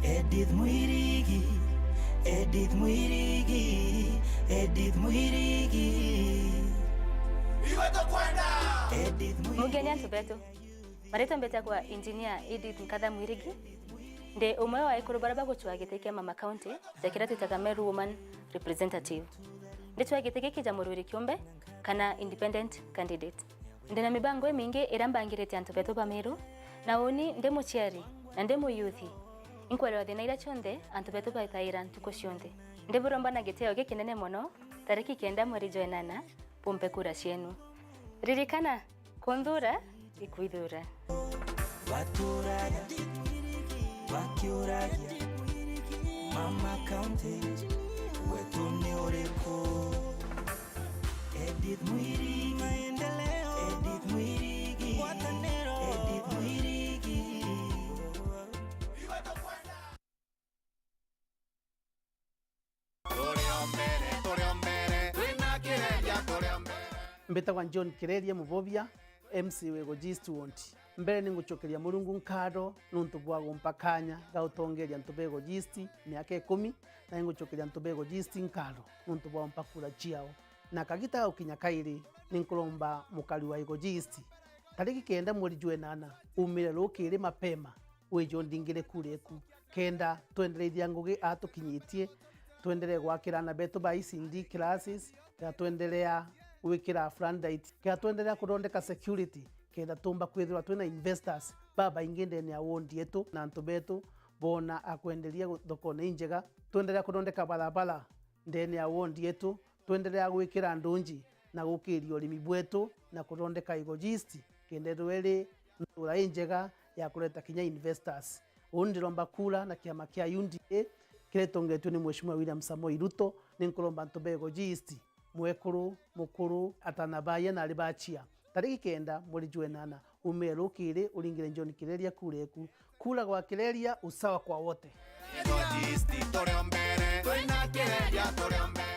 Edith Mwirigi, Edith Mwirigi, Edith Mwirigi. Igwe tukwenda! Edith Mwirigi. Mugeni antu betu. Maritwa mbetagwa Engineer Edith Nkatha Mwirigi. Ndi umwe wa ekuru baria bagucwaa giti kia Mama County, ja kiria twitaga Meru Woman Representative. Ndicwaa giti giki ja murwiri kiumbe kana independent candidate. Ndi na mibango imingi iria mbangirite antu betu ba Meru, na uni ndi muciari na ndi muyuthi, inkwelewa thina iria cionthe antu betu bataira ntuku cionthe. Ndiburomba na gitio gikinene mono, tariki kenda mweri jwa inana, bumpe kura cienu. Ririkana, kunthuura ikwithuura. Baturaga bakiuragia, Mama County, wetu ni uriku? Edith Mwirigi, maendeleo. Edith Mwirigi, ngwataniro. Edith Mwirigi. Turi o mbere, turi o mbere, twina Kireria, turi o mbere. Mbitagwa John Kireria Mubobia, M C wa Igoji East Ward. Mbere ni ngucokeria Murungu nkatho nuntu bwa gumpa kanya ga gutongeria antu ba Igoji East miaka ikumi, na ingucokeria antu ba Igoji East nkatho nuntu bwa gumpa kura ciao. Na kagita ga gukinya kairi, ni nkuromba mukari wa Igoji East, tariki kenda mweri jwa inana, umire rukiri mapema, wije undingire kura eku, kenda twendereithia ngugi aa tukinyitie, twenderee gwakira aana betu ba E C D classes, kenda twenderea gwikira floodlight, kenda twenderea kuthondeka security, kenda tumba kwithirwa twina investors babaingi ndene ya ward yetu, na antu betu boona akwenderia gu-, thokone injega, twenderea kuthondeka barabara ndene ya ward yetu, twenderea gwikira ndunji na gukiria urimi bwetu na kuthondeka Igoji East, kenda ithirwa iri ntura injega ya kureta kinya investors. Uu ndiromba kura na kiama kia U D A kiria gitongetue ni Mheshimiwa William Samoei Ruto. Ni nkuromba antu ba Igoji East, mwekuru, mukuru, atana baye na ari bachia, tariki kenda mweri jwa inana, umire rukiri uringire John Kireria kura eku. Kura kwa Kireria, usawa kwa wote. Igoji East turi o mbere, twina Kireria turi o mbere.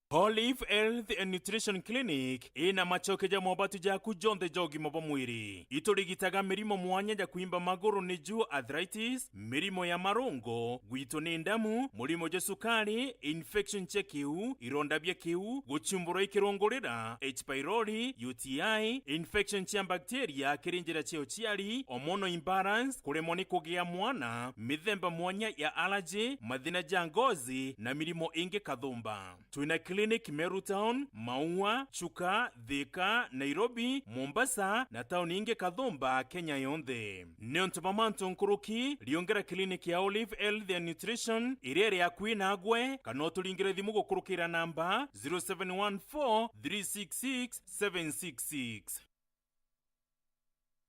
Olive Health and Nutrition Clinic ina macoke ja mobatu jaku jonthe ja ugima bwa mwiri. Iturigitaga mirimo mwanya ja kwimba maguru, niju arthritis, mirimo ya marungo, gwitwo ni ndamu, murimo jwa cukari, infection cia kiu, ironda bia kiu, guchumburwa i kirungurira, H pylori, U T I, infection cia bacteria kiri njira cia uciari, hormonal imbalance, kuremwa ni kugia mwana, mithemba mwanya ya allergy, mathina ja ngozi, na mirimo ingi kathumba. Twina clinic Meru Town, Maua, Chuka, Thika, Nairobi, Mombasa, na tauni ingi kathumba Kenya yonthe. Ni untu bwa mantu nkuruki, riungera clinic ya Olive Health and Nutrition iria iri akui nagwe, kana uturingire thimu gukurukira namba zero seven one four three six six seven six six.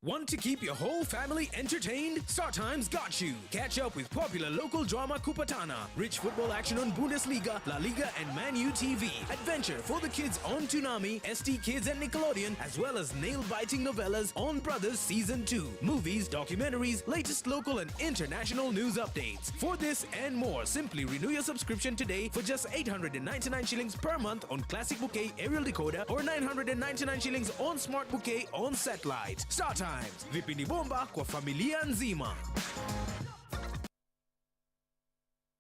Want to keep your whole family entertained? StarTime's got you. Catch up with popular local drama Kupatana, rich football action on Bundesliga, La Liga, and Man U T V. Adventure for the kids on Toonami, S T Kids, and Nickelodeon, as well as nail-biting novellas on Brothers Season two. Movies, documentaries, latest local and international news updates. For this and more, simply renew your subscription today for just eight hundred and ninety-nine shillings per month on Classic Bouquet aerial decoder or nine hundred and ninety-nine shillings on Smart Bouquet on satellite. StarTimes, vipindi bomba kwa familia nzima.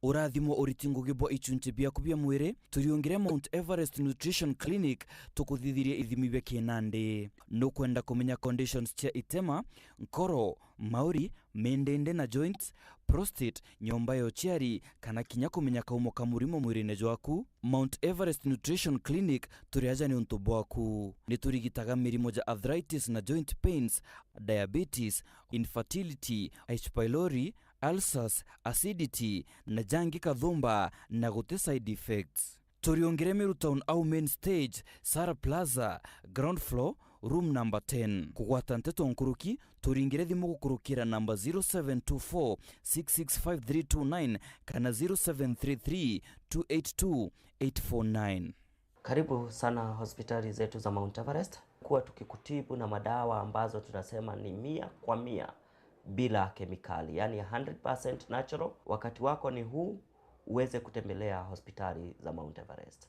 Urathimo uriti ngugi bwa ichunchi biaku bia mwiri, turiungire Mount Everest Nutrition Clinic tukuthithirie ithimi bia kinandi. Nukwenda kumenya conditions cia itema, nkoro, mauri, mindindi na joints, prostate, nyomba ya uciari, kana kinya kumenya kaumo ka murimo mwirine jwaku? Mount Everest Nutrition Clinic turi aja niuntu bwaku. Ni turigitaga mirimo ja arthritis na joint pains, diabetes, infertility, H. pylori, ulcers, acidity, na jangi kathumba, na guti side effects. Turiungire Meru Town au main stage, Sara Plaza, ground floor, room number ten. Kugwata nteto nkuruki, turingire thimu gukurukira namba zero seven two four six six five three two nine kana zero seven three three two eight two eight four nine. Karibu sana hospitali zetu za Mount Everest. Kuwa tukikutibu na madawa ambazo tunasema ni mia kwa mia bila kemikali, yani hundred percent natural. Wakati wako ni huu, uweze kutembelea hospitali za Mount Everest.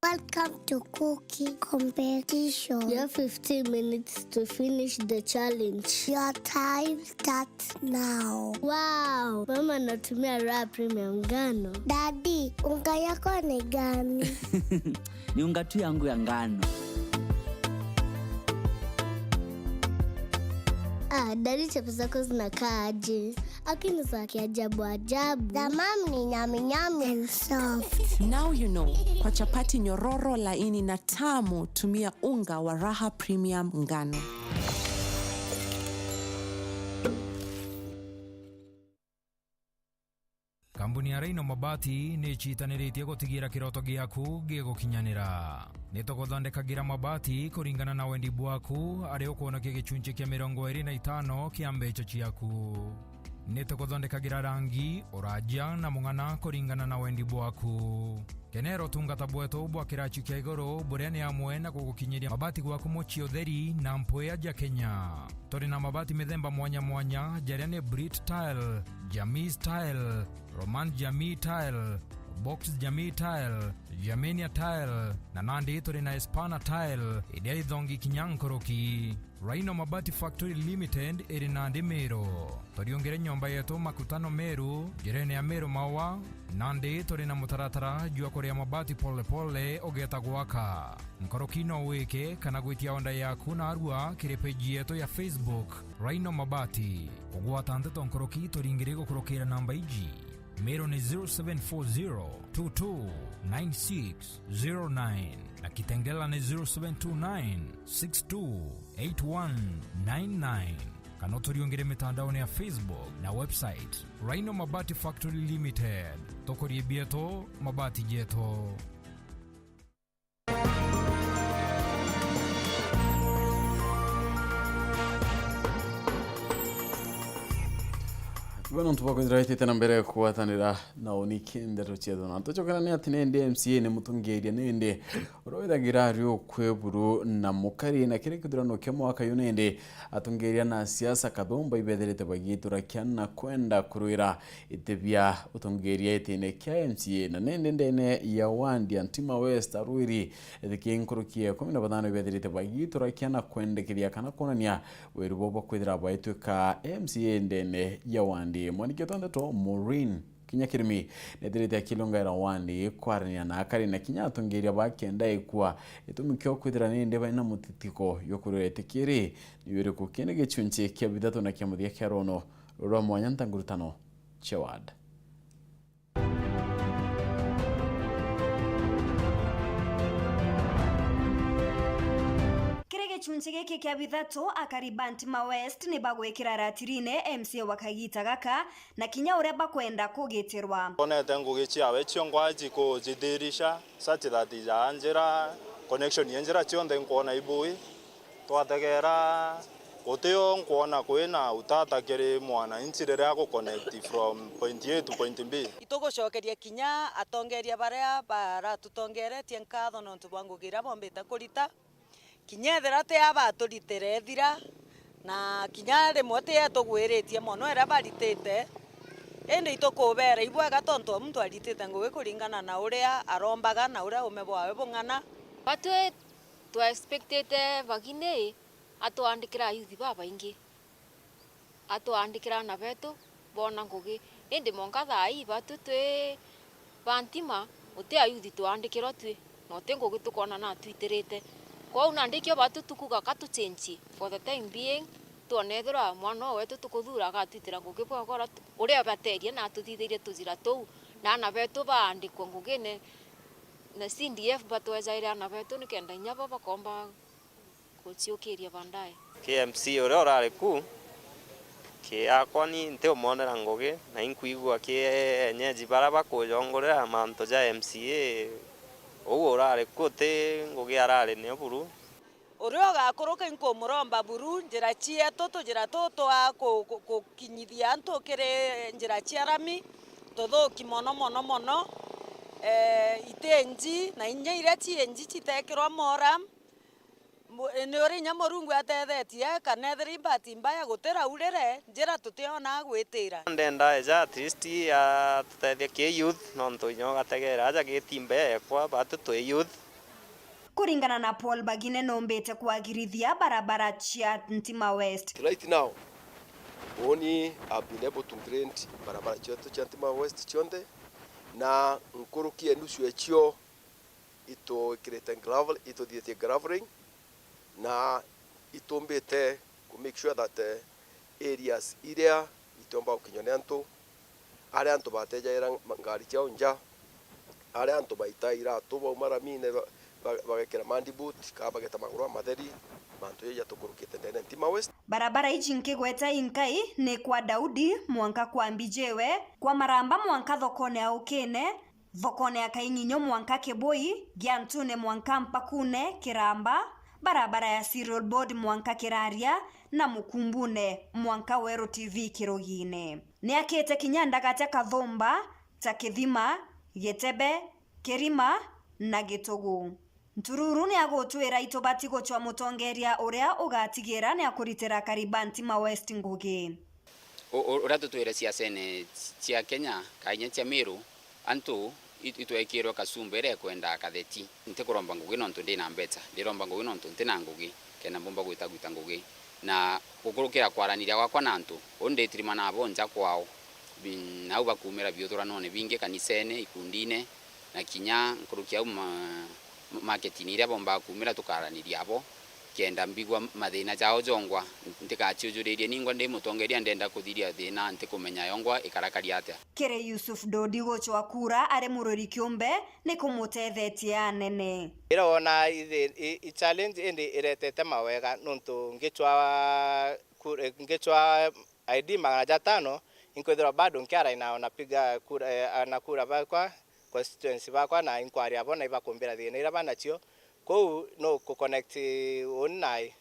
Welcome to cooking competition. You have fifteen minutes to finish the challenge. Your time starts now. Wow! Mama anatumia Raha Premium ngano. Daddy, unga yako ni gani? Ni unga tu yangu ya ngano. Ah, Daddy, chapo zako zinakaa aje? Lakini za kiajabu ajabu. The mom ni nyami nyami and soft. Now you know. Kwa chapati nyororo, laini na tamu, tumia unga wa Raha Premium ngano. Kambuni ya Rhino Mabati ni icitaniritie gutigira kiroto giaku gigukinyanira. Ni tuguthondekagira mabati kuringana na wendi bwaku, aria ukwonokia gicunchi kia mirongo iri na itano kia mbeca ciaku. Ni tuguthondekagira rangi, uraja na mung'ana kuringana na wendi bwaku. Kenera utungata bwetu bwa kirachi kia iguru, buria ni amwe na gugukinyiria mabati gwaku mucii utheri na mpwia ja Kenya. Turi na mabati mithemba mwanya mwanya, jaria ni Brit Tile, Jamii Tile, Roman Jamii Tile, Box Jamii Tile, Germania Tile, na nandi turi na Espana Tile, iria ithongi kinya nkuruki. Rhino Mabati Factory Limited iri nandi Meru. Turiungire nyomba yetu Makutano Meru, njirene ya Meru Maua, nandi turi na mutaratara jwa kuria mabati pole pole ugeeta gwaka. Nkuruki no wike kana gwitia order yaku narua kiri page yetu ya Facebook, Rhino Mabati. Kugwata nteto nkuruki turingire gukurukira namba iji. Meru ni zero seven four zero two two nine six zero nine na Kitengela ni zero seven two nine six two eight one nine nine. Kana uturiungire mitandaone ya Facebook na website, Rhino Mabati Factory Limited. Tukurie bietu, mabati jetu. Bwana, nontu bwa kwithira witite na mbere kugwatanira na uniki ndeto cietu, na tucokera ni ati nindi M C A ni mutongeria nindi uria withagira ari ukwe buru na mukari, na kiri kithurano kia mwaka uyu nindi atongeria na siasa kathumba ibethirite bagiturakia na kwenda kurwira iti bia utongeria itine kia M C A, na nindi ndene ya wandi ya Ntima West, arwiri ethiki nkuruki ya ikumi na bathano ibethirite bagiturakia na kwendekithia kana kwonania weru bwao bwa kwithira baitwika M C A ndene ya wandi. Mwaniki wetu wa ndeto Maureen Kinya Kirimi nethirite akilungaira wandi kwarania na akari na kinya atongeria ba kenda ikua gitumi kio kwithira nindi baina mutitiko jwa kurwira iti kiri ni uriku. Kindi gicunchi kia bithatu na kia muthia kia rono rwa mwanya ntangurutano cia ward. Kiri gicunchi giki kia bithatu, akari ba Ntima West ni bagwikira ratirine M C A wa kagita gaka na kinya uria bakwenda kugitirwa. Twonete ngugi ciawe ciongo ajikujithirisha, such that ija njira, connection ya njira cionthe nkwona ibui. Twategera, gutio nkwona kwina utata kiri mwananchi riria agu connect from point A to point B. Itugucokeria kinya atongeria baria baratutongeretie nkatho nontu bwa ngugi iria bombite kurita. Kinya ethira ti a baturitire ethira, na kinya rimwe ti etugwiritie mono iria baritite, indi itukubera ibwega tontu o muntu aritite ngugi kuringana na uria arombaga na uria uume bwawe bung'ana. Batwi twa expectite Vagini atwandikira ayuthi babaingi. Atwaandikira aana betu boona ngugi. Indi mwanka thaa ii batu twi ba Ntima, guti ayuthi twaandikirwa twi, na uti ngugi tukoona na atwitirite. Kwou nandi ikio batu tukuga ka tuchenji for the time being, twone ethirwa mwana uu wetu tukuthuura agatwitira ngugi bwega uria tu-, uria abateerie na atuthithirie tujira tuu, na aana betu baandikwe ngugine, na C D F batwejaire aana betu nikenda inya bo bakomba guciukiria baadaye. K M C uria urari ku, ki akwa ni ntiumwonera ngugi, na inkwigua ki enyeji baria bakujongorera mantu ja M C A uu urari ku, ti ngugi arari nio buru. Uria ugakuruka inkumuromba buru njira cietu, tujira tuu twa ku-, ku-, gukinyithia antu kiri njira cia rami, tuthuki mono, mono, mono, eh, iti nji, na inya iria ci nji citekirwa mora. Mu-, ni uri inya Murungu atethetie, kana ethira ibati mbaya gutiraurire, njira tutiona gwitira. Ndenda eja at least atutethie ki youth, nontu inya ugategera aja giti mbea ekwa, batu twi youth. Kuringana na Paul Bagine, numbite kwagirithia barabara cia Ntima West. Right now, uuni I've been able to grade barabara cietu cia Ntima West cionthe, na nkuruki ya nusu ecio itwikirite gravel, ituthitie graveling, na itumbite ku make sure that, eh, areas iria itiomba gukinywa ni antu, aria antu batejaira ma-, ngari ciao nja, aria antu baita iratu bauma ramine ba-, ba-, bagekira mandi boot, kana bageta maguru amatheri, mantu jau jatukurukite ndene Ntima West. Barabara iji nkigweta inkai ni kwa Daudi mwanka kwa Mbijiwe, kwa Maramba mwanka thokone ya Ukine, thokone ya Kaing'inyo mwanka Kibui, Giantune mwanka Mpakune Kiramba, barabara ya Cereal Board mwanka Kiraria, na Mukumbune mwanka Weru T V Kirugine. Niakite kinya ndagatia kathumba ta Kithima, Gitebe, Kirima na Gitugu. Ntururu niagutwira itubati gucwa mutongeria uria ugatigira niakuritira akari ba Ntima West ngugi. U-, u-, uria tutwire siasene cia Kenya, kana inya cia Miru, antu i-, itwekirwe kacumba iria ikwenda katheti. Ntikuromba ngugi nontu ndina mbeca, ndiromba ngugi nontu ntina ngugi, kenda mbumba gwita gwita ngugi. Na gukurukira kwaraniria gwakwa na antu, uu nditirima nabo nja kwao. Bi-, nau bakumira biuthuranone bingi, kanisene, ikundine, na kinya nkuruki au ma-, ma-, marketini iria bombaa kumira tukaraniria abo, kenda mbigua mathina jao jongwa, ntikaciujuririe ningwa ndi mutongeria ndenda kuthiria thina ntikumenya yongwa ikarakari atia. Kiri Yusuf Dodi gucwa kura ari mururi kiumbe ni kumutethetie anene. Ira wona ithi-, i, i challenge indi iretete mawega nontu ngicwa ku-, ngicwa I D magana jatano, inkwithirwa bado nkiaraina ona piga kura, eh, ana kura bakwa, constituency bakwa, na inkwaria bo na ibakumbira thina iria banacio. Kou no ku connect uni nai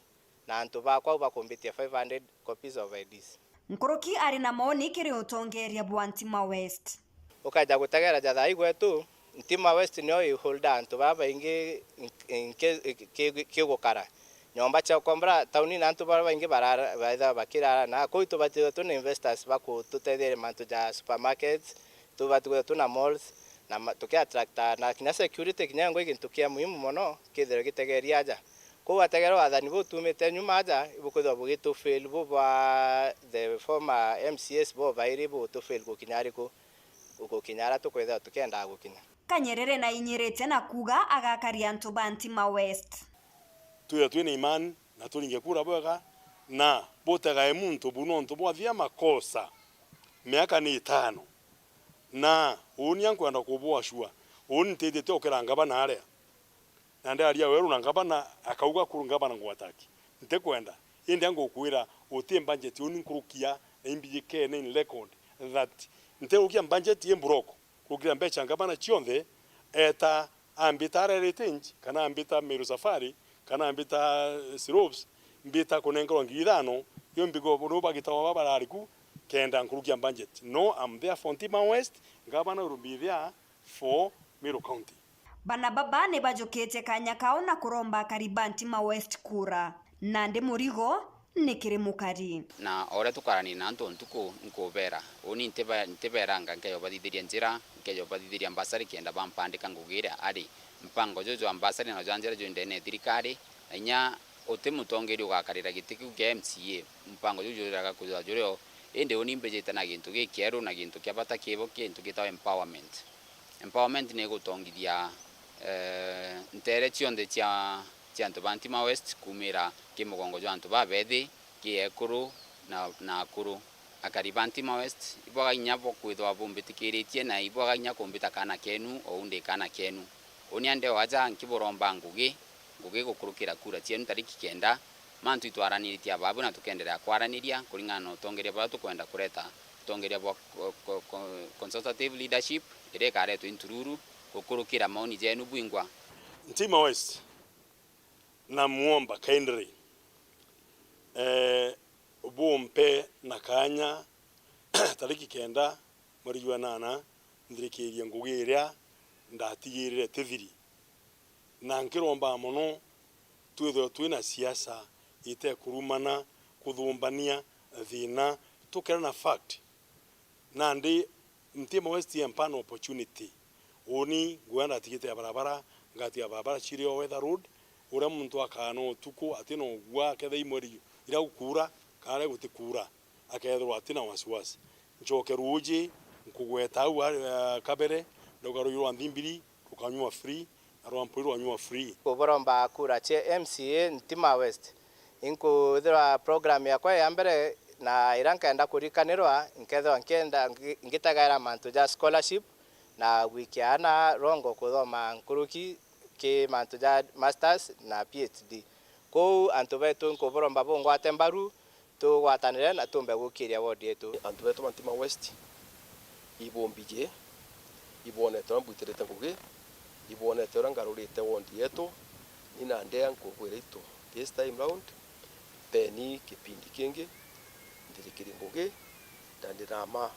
na antu bakwa au bakumbitie five hundred copies of I Ds. Nkuruki ari na maoni kiri utongeria bwa Ntima West. Ukaja gutegera ja thaa igwetu, Ntima West nio iholda antu baa baingi nki-, nki-, ki-, ki-, kigukara. Nyomba cia ukombora taunini antu baria baingi barara, baitha bakirara, na kuu tubatithwe twina investors ba kututetheria mantu ja supermarkets, tubatithwe twina malls, na ma-, tuki attract na kinya security, kinya yongwa i gintu kia muhimu mono kithirwe gitegeria aja. Kou ategere wathani buu tumite nyuma aja, ibukwithirwa bugitufail bu bwa the former M C As bo bairi bugutufail gukinya ariku, gukinya aria tukwithirwa tukiendaa gukinya. Kanyerere nainyirite na kuuga agakaria antu ba Ntima West. Twithirwe twina imani na turinge kura bwega, na butegae muntu bu nontu bwathia makosa miaka ni itano. Na uuni ankwenda kubua sure, uuni ntithite ukira ngavana aria. Na ndiaria weru na ngavana akauga kuru ngavana ngwataki. Ntikwenda. Indi angukwira uti budget uuni nkurukia na imbijikene in record that ntirukia budget i block. Kukira mbeca ngavana cionthe, eta ambita Raritinj, kana ambita Meru Safari, kana ambita, eh, Slopes, mbita kunengerwa ngiri ithano, yo mbigo no bagitawa babarariku, kenda nkurukia budget. No, I'm there for Ntima West, ngavana will be there for Meru County. Bana baba ni bajukitie kanya kao na kuromba akari ba Ntima West kura. Nandi murigo ni kiri mukari. Na o uria tukarania na antu ntuku, nkubera, uuni ntibe-, ntiberanga, nkeja ubathithiria njira, nkeja ubathithiria mbasari kenda bampandika ngugi iria ari. Mpango juju jwa mbasari na jwa njira jwi ndene ya thirikari, na inya Uti mutongeria ugakarira giti kiu kia M C A, mupango juu juriraga kwithirwa juri o. Indi uni mbijite na gintu gikieru na gintu kia bata kibo, gintu gitagwa empowerment. Empowerment ni igutongithia, eh, nteere cionthe cia, cia antu ba Ntima West, kumira ki mugongo jwa antu babethi, ki ekuru na, na akuru. Akari ba Ntima West, ibwaga inya bwa kwithwa bumbitikiritie na ibwaga inya kumbita kaana kenu, ou ndi kaana kenu. Uni andeo aja nkiburomba ngugi, ngugi gukurukira kura cienu tariki kenda, mantu itwaraniritie ababu na tukenderea kwaraniria kuringana na utongeria buria tukwenda kureta, utongeria bwa co-, co-, co-, consultative leadership iria ikaretwa intururu gukurukira maoni jenu bwingwa. Ntima West, namuomba kindly, eh, bumpe na kanya tariki kenda mweri jwa nana nthirikirie ngugi iria ndatigirire tithiri. Na nkiromba mono twithirwe twina siasa itekurumana, kuthumbania thina, tukirana fact. Nandi Ntima West impa an opportunity. Uni ngugi ndatigite ya barabara, ngatiga barabara ciri o weather road, uria muntu akaana utuku atina ugua, akethira imweri ira gukuura, kana gutikuura, akethirwa atina wasiwasi. Ncoke ruuji, nkugweta au, ah, kabere, ndauga ruuji rwa Nthimbiri rukanyua free, na rwa Mpuri rwanyua free. Kuburomba kura cia M C A Ntima West. Inkwithirwa program yakwa ya mbere na iria nkenda kurikanirwa, nkethirwa nkienda ngi-, ngitegaira mantu ja scholarship na gwikia aana rongo kuthoma nkuruki ki mantu ja masters na P H D. Kwou antu betu nkuburomba bungwate mbaru, tugwatanire na tumbe gukiria ward yetu. Antu betu ba Ntima West, ibumbiji, ibwonete uria mbwitirite ngugi, ibwonete uria ngarurite ward yetu, ni na ndea nkubwira itu, this time round, peni kipindi kingi, nthirikiri ngugi, na ndirama.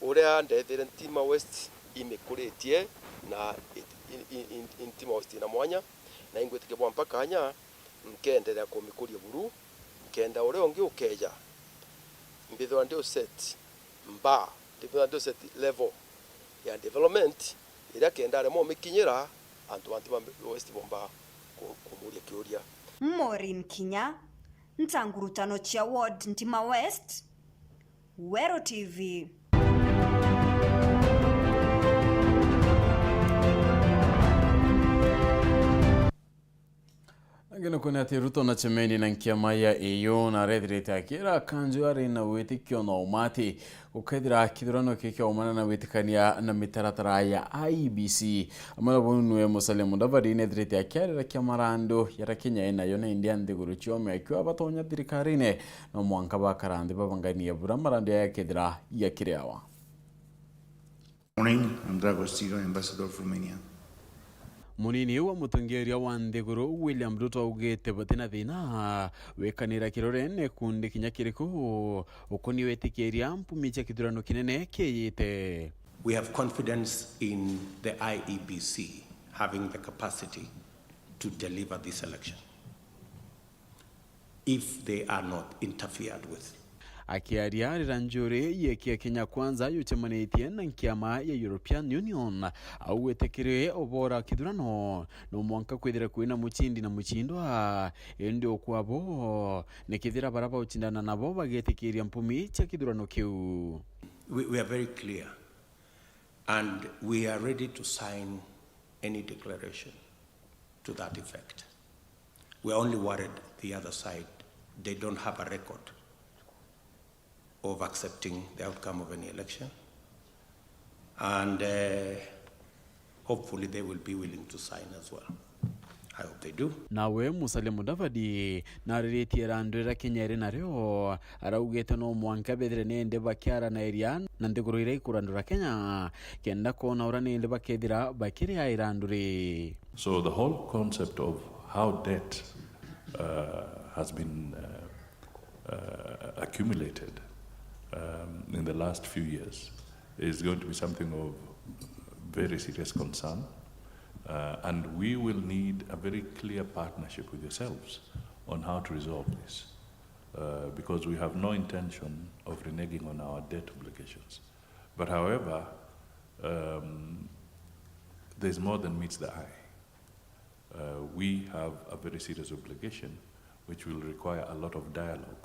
Uria ndethire Ntima West imikuritie na it-, in, in, in, in Ntima West ina mwanya, na ingwitikia bwampa kanya, nkenderea kumikuria buru, nkenda uria ungi ukeja, mbithirwa ndi u set bar, mbithirwa ndi u set level ya development, iria kenda aremwa umikinyira, antu ba Ntima West bomba ku-, kumuria kiuria. Maureen Kinya, nta ngurutano cia ward Ntima West, Weru T V. Angĩ nĩ kuona atĩ Ruto na Chemeni na nkiama ya A U na arethirĩte akĩra kanjũ arĩ na wĩtĩkio na ũma atĩ gũkethira kĩthurano kĩu kĩaumana na gwĩtĩkania na mĩtaratara ya I E B C. Amwe na bau nĩwe Musalia Mudavadi nethirĩte akĩarĩra kĩama ra andũ ya Kenya ĩnayo na ĩndĩ a nthiguru ciome akiuga batonya thirikari-inĩ no mwanka bakara nthĩ babanganie bura marandi aya kethira yakĩrĩawa. Morning, I'm Douglas Tigo, Ambassador of Romania. Munini wa mutongeria wa nthiguru William Ruto augite batina thina wikanira kirore ni kundi kinya kiriku ukoni wetikiria mpumi cia kithurano kinene kiyite. We have confidence in the I E B C having the capacity to deliver this election if they are not interfered with. Akiaria rira njuri yeki ya Kenya Kwanza yucemanitie na nkiama ya European Union, augite kiri ubora kithurano no mwanka kwithira kwina mucindi na mucindwa, indi ukwabo ni kithira bara baucindana nabo bagetikiria mpumi cia kithurano kiu. We, we are very clear and we are ready to sign any declaration to that effect. We are only worried the other side, they don't have a record of accepting the outcome of any election. And, uh, hopefully they will be willing to sign as well. I hope they do. Nawe Musalia Mudavadi nariritie randu rira Kenya iri nario, araugite no mwanka bethire nindi bakiaranairia na nthiguru iria ikurandura Kenya, kenda kwona uria nindi bakethira bakiria irandu ri. So the whole concept of how debt, uh, has been, uh, uh, accumulated, um, in the last few years is going to be something of very serious concern, uh, and we will need a very clear partnership with yourselves on how to resolve this, uh, because we have no intention of reneging on our debt obligations. But however, um, there's more than meets the eye. Uh, We have a very serious obligation which will require a lot of dialogue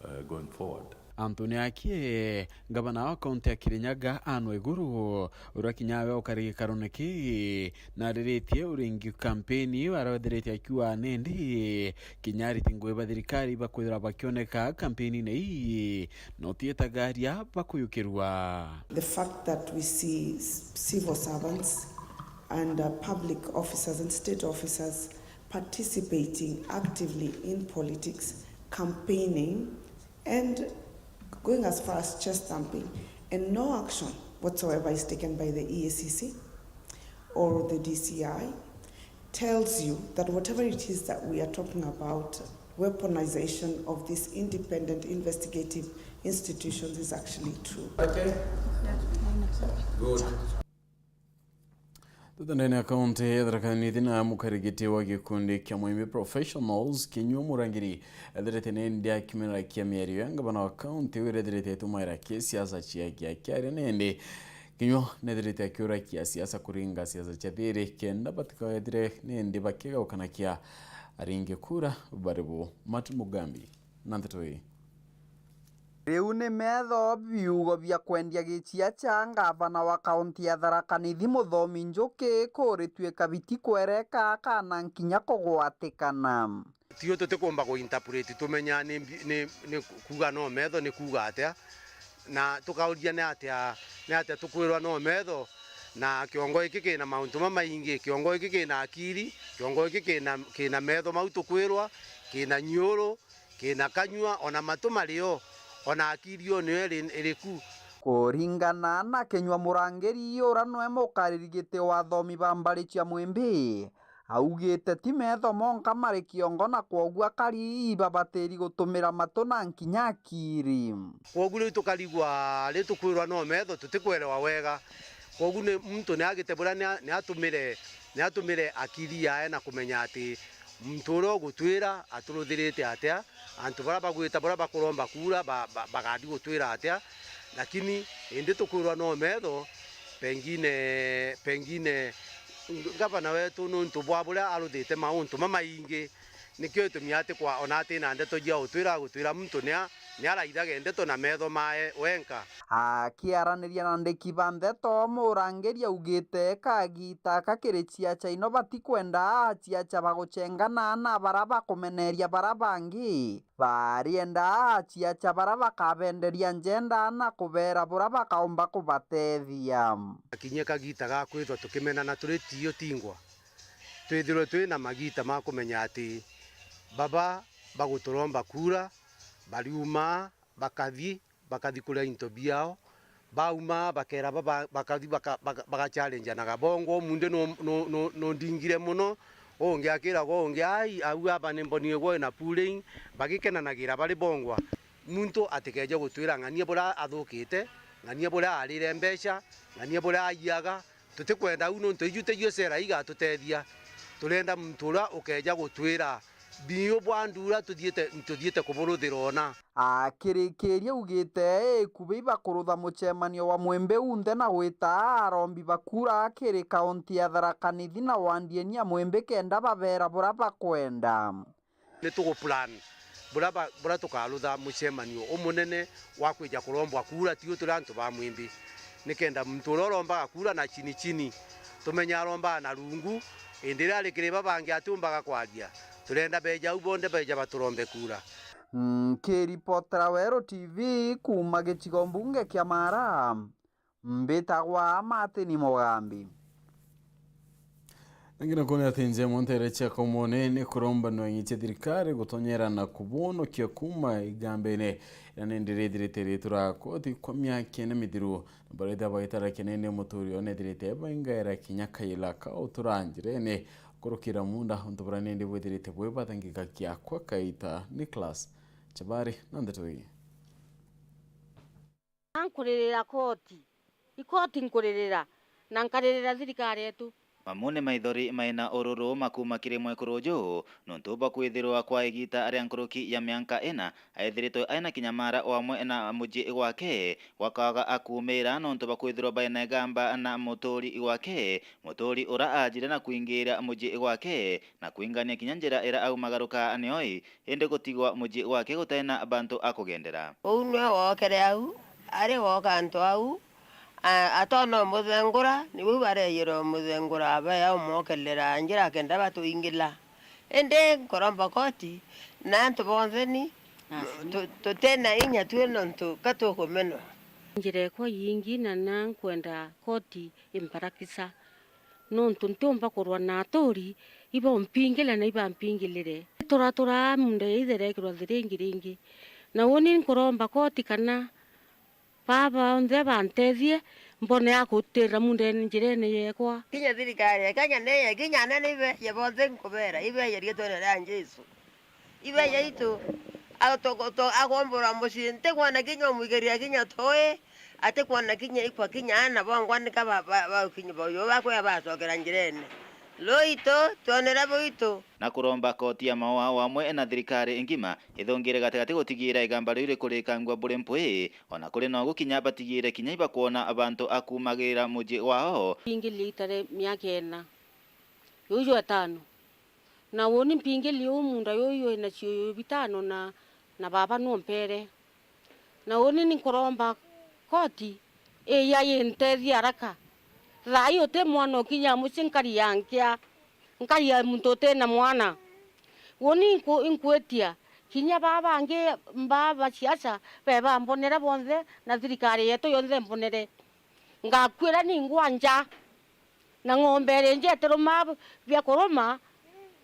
uh, going forward. Anthony Akie, ngavana wa kaunti ya Kirinyaga, Anne Waiguru, uria kinya we ukari gikarone kii, nariritie uringi kampeni, aria wethiritie akiuga nindi kinya ariti ngugi ba thirikari bakwithirwa bakioneka kampeni-ini ii, no ti etagaria bakuyukirwa. The fact that we see s- civil servants and uh, public officers and state officers participating actively in politics, campaigning, and going as far as chest thumping, and no action whatsoever is taken by the E A C C or the D C I tells you that whatever it is that we are talking about, weaponization of these independent investigative institutions is actually true. Okay. Good. Tutendene ya kaunti ya Tharaka Nithi na mukarigiti wa gikundi kia Mwimbi Professionals, Kinyua Murangiri, ethirite nindi akimera kia miario ya ngavana wa kaunti iu irethirite itumaira kisiasa ciake akiaria nindi. Kinyua nethirite akiurakia siasa kuringa siasa cia thiri kenda batikethire nindi bakigaukanakia aringi kura bari bo. Martin Mugambi na nteto ii. Riu ni metho biugo bia kwendia gichia cha ngavana wa kaunti ya Tharaka Nithi Muthomi Njuki kurituika bitikwereka kana nkinya kugwatikana. Tio tutikumba ku interpret tumenya ni mbi- ni ni kuuga no metho ni kuuga atia, na tukauria ni atia ni atia tukwirwa no metho, na kiongo giki kina mauntu mamaingi, kiongo giki kina akiri, kiongo giki kina kina metho mau tukwirwa, kina nyiuru, kina kanyua, ona matu mario, ona akiri yo niyo iri- iriku. Kuringana na Kinyua Murangiri, ura nwe mukariri giti wa athomi ba mbari cia Mwimbi, augite ti metho monka mari kiongo, na kwoguo akari ibabatiri gutumira matu na nkinya akiri. Kwoguo riu tukarigwa, riu tukwirwa no metho, tutikwerewa wega. Kwoguo ni muntu ni agite buria ni a- ni atumire ni atumire akiri yae na kumenya ati muntu uria ugutwira aturuthirite atia, antu baria bagwita, baria bakuromba kura ba- ba- bagathi gutwira atia. Lakini indi tukwirwa no metho, pengine pengine ngavana wetu nuntu bwa buria aruthite mauntu mamaingi, nikio gitumi atikwa ona atina ndeto cia gutwira, agutwira muntu nia niaraithage ndeto na metho mae wenka. Akiaraniria na andiki ba ndeto, Murangiri augite kagita aka kiri ciaca ino batikwenda ciaca bagucengana na bara bakumeneria bara bangi. Barienda ciaca bara bakabenderia njenda na kubera bura bakaumba kubatethia. Akinyie kagita ga kwithwa tukimenana turi tiyo tingwa, twithirwe twi na magita ma kumenya ati baba baguturomba kura, bariuma bakathi, bakathi kuria into biao, bauma bakera baba- bakathi baka- baka- bagachallenge na gabongwa, umunthi nu- nu- nu- nundingire mono, ungi akiraga ungi, ai, au aba ni mbonire gwe na pulling, bagikenanagira bari bongwa. Muntu atikeje gutwira ng'ania buria athukite, ng'ania buria arire mbeca, ng'ania buria aiyaga, tutikwenda au nontu iju ticio cera igatutethia. Turenda muntu uria ukeja gutwira biu bwa ndura tuthiite tuthiite kuburuthira ona. Akirikiria augite ikubi ibakurutha mucemanio wa Mwimbi unthe na gwita arombi ba kura kiri kaunti ya Tharaka Nithi na wandienia Mwimbi kenda babera buria bakwenda. Ni tuguplan buria ba- buria tukarutha mucemanio umunene wa kwija kurombwa kura, tiu turi antu ba Mwimbi, nikenda muntu uria urombaga kura na chini chini, tumenye arombaga na rungu, indi riria ari kiri babangi atiumbaga kwaria. Turenda beja au bonthe beja baturombe kura. Nkiripotera Weru T V kuuma gicigo mbunge kia Mara, mbitagwa Martin Mugambi. Nangi nakuona ati njemo ntere cia komone ni kuromba nweng'i cia thirikari gutonyera na kubonokia kuuma igambene iria nindi rithirite ritura koti kwa miaka ina mithiru. Na baria bagitara kinene muturi onethirite baingaira kinya kaila ka utura njirene kurukira munda untu buria nindi bwithirite bwibathangika kiakwa kaita. Nicholas Chabari na ndeto ii. Nkuririra koti. Ikoti nkuririra, na nkaririra thirikari yetu. Mamu ni maithori maina ururu makuuma kiri mwekuru uju, nontu bwa kwithirwa kwa igita ria nkuruki ya mianka ina, aithiritwe aina kinyamara wamwe na mucii gwake, gwakaga akuumira nontu bwa kwithirwa baina igamba na muturi gwake, muturi ura ajire na kwingira mucii gwake, na kwingania kinya njira ira aumagaruka nioi, indi gutigwa mucii gwake gutaina bantu a kugendera. Uu niwe wookere au, ari wooka antu au, a-, atoona umuthengura, niu bareyire umuthengura, abea umwokerera njira kenda batuingila. Indi nkuromba koti na antu bonthe ni, tu-, tutina inya twi nontu ka tukumenwa. Njira ekwa yingi na na nkwenda koti imparakisa. Nontu ntiumba kurwa na aturi, ibompingire na ibampingirire. Turaturaa munda itherekirwa thiringi ringi. Na uni nkuromba koti kana baba onthe bantethie, mbone a gutirira mundene njirene yekwa. Kinya thirikari ya Kenya neye, kinya anene ibeeje bonthe nkubera, ibeeje riitwene ria Jesu. Ibeeje itu, a-, to-, to-, akombora mucii, ntikwona kinya umwikiria kinya toi, atikwona kinya ikwa kinya ana bongwa nika ba-, ba-, ba-, kinya boyo bakwe bacokera njirene. Ruito, twonere buitu. Na kuromba koti ya maua wamwe na thirikari ngima ithungire gatigati gutigira igamba riu rikurikangua buri mpwi, ona kuri no gukinya batigire kinya ibakwona bantu a kuumagira mucii wao. Ingili itare miaka ina. Yuyu jwa etano. Na uni mpingili uu munda yuyu wina ciuyu bitano na, na baba numpere. Na uni ni nkuromba koti iya yintethie haraka. Thaa ii uti mwana ukinya mucii nkari ya nkia, nkari ya muntu utina mwana. Uni inku-, inkwitia, kinya baa bangi mbaa ba siasa bebambonere bonthe na thirikari yetu yonthe mbonere. Ngakuira ningwa nja. Na ng'ombe iri njeteruma bia kuruma,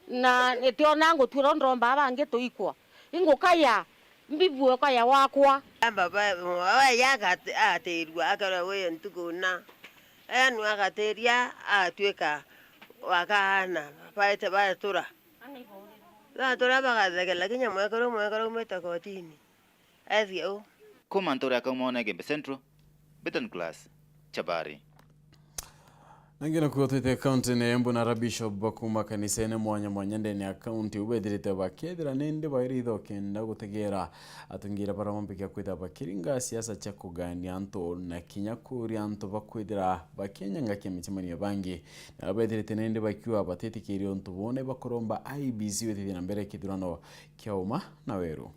na itiona ngutuira ndomba bangi tuikwa. Ingukaya, mbibue ukaya wakwa. Amba ba-, waya agati-, agatirua, akerwa wi ntuku na. Aya nu agatiria, agatuika wa kaana, baete batura. Batura bagathekela kinya mwekuru, mwekuru aumite kotini. Ethia u. Kuma ntura ya Kaumone, Gembe Central, Beton Class, Chabari. Nangi nakuo twite kaunti ni Embu na ara bishop ba kuma kanisene mwanya mwanya ndene ya kaunti u bethirite bakethira nindi bairi itho kenda gutegera atungira bara ombikia kwitha bakiringa siasa cia kugania antu na kinya kuria antu bakwithira bakienyangakia micemanio bangi. Na ara bethirite nindi bakiuga batitikiria untu bone bakuromba I E B C withithia na mbere kithurano kia uma na weru.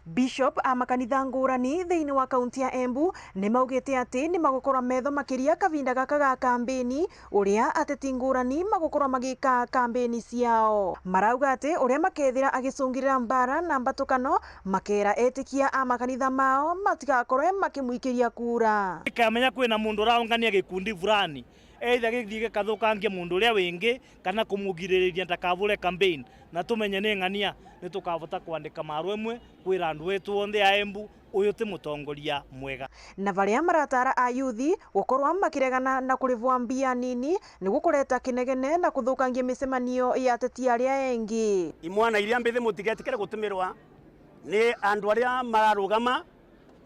Bishop a makanitha ngurani thiini wa kaunti ya Embu ni maugite ati ni magukorwa metho makiria kavinda gaka ga kambeni, uria ateti ngurani magukorwa magika kambeni ciao. Marauga ati uria makethira agicungirira mbara na mbatukano, makera etikia a makanitha mao matigakorwe makimwikiria kura. Ikamenya kwina mundu uraungania gikundi fulani, either githii gikathukangia mundu uria wingi, kana kumugiririria ndakabure campaign, na tumenye ni ng'ania, ni tukavota kwandika marua imwe kwira andu etu onthe a Embu, uyu ti mutongoria mwega. Na baria maratara ayuthi gukorwa makiregana na kurivwa mbia nini, niguo kureta kinegene na kuthukangia micemanio ya ateti aria engi. Imwana iria mbithi mutigetikire gutumirwa ni andu aria mararugama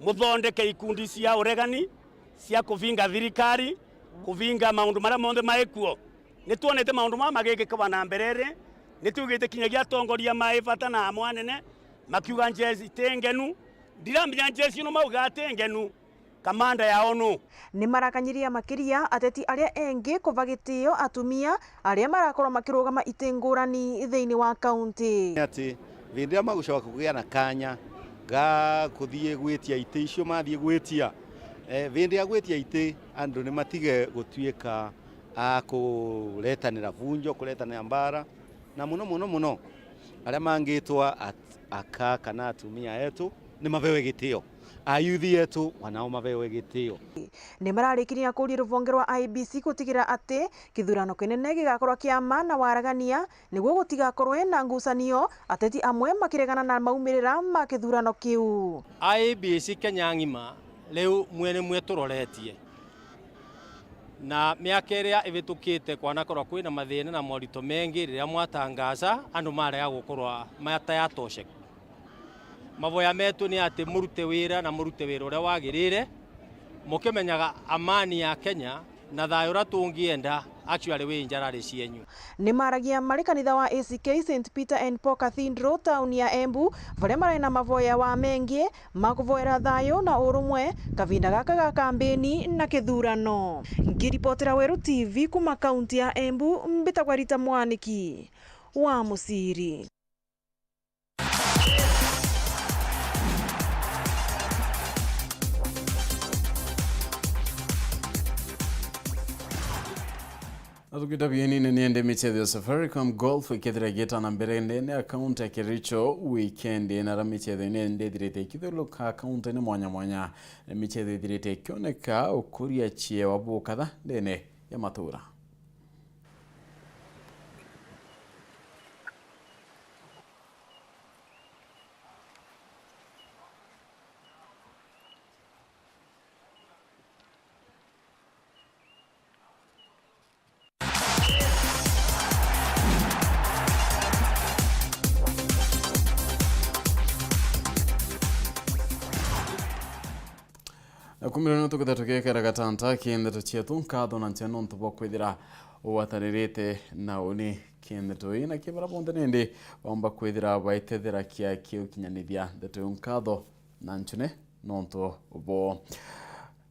muthondeke ikundi cia uregani cia kuvinga thirikari, kuvinga maundu maria monthe maikuo. Ni twonete maundu maya magikikwa na mbere ri, ni tugite kinyagia atongoria ma ibata na amwe anene makiuga njeci ti ngenu. Ndiramenya njeci ino mauga ati ngenu, kamanda yao nu? Ni marakanyiria makiria ateti aria engi kuva gitio atumia aria marakorwa makirugama iti ngurani thiini wa kaunti. Ni ati vindi iria magucoka kugia na kanya ga kuthii gwitia iti icio mathii gwitia, eh, vindi ya gwitia iti andu ni matige gutuika a kuretanira vunjo, kuretanira mbara, na muno muno muno aria mangitwa at-, aka kana atumia etu ni mavewe gitio. Ayuthi etu wanao mavewe gitio. Ni mararikiria kuria ruvonge rwa I E B C gutigira ati kithurano kinene gigakorwa kia ma na waragania, niguo gutigakorwe na ngucanio, ateti amwe makiregana na maumirira ma kithurano kiu. I E B C Kenya ng'ima riu mwe nimwe turoretie, na miaka iria ivitukite kwanakorwa kwina mathina na morito mengi riria mwatangaca andu marega gukorwa matayatosheka. Mavoya metu ni ati murute wira na murute wira uria wagirire, mukimenyaga amani ya Kenya Na thayũ ũrĩa tũngĩenda, actually, wĩ njara rĩ cienyu. Nĩ maragia marĩ kanitha wa A C K Saint Peter and Paul Cathedral, tauni ya Embu, varia marĩ na mavoya wa mengi ma kuvoera thayũ na urumwe kavinda gaka ga kambeni na kithurano. Ngiripotera Weru T V kuma kaunti ya Embu, mbitagwa Rita Mwaniki wa Musiri. Na tukita bienine ni ende michezo ya Safaricom Golf ikethira igita na mbere ndene ya kaunti ya Kericho weekend, na ra michezo ine ndithirite ikithiuruka kaunti ni mwanya mwanya, ni michezo ithirite ikioneka ukuria chiewa bukatha ndene ya matura. Na kumira nio tukitha tugikera gatanta ki ndeto cietu. Nkatho na nchene nontu bwa kwithira ugwataririte na uni ki ndeto ii, na ki bara bonthe nindi baumba kwithira baitethera kia kiukinyanithia ndeto iu. Nkatho na nchune nontu boo.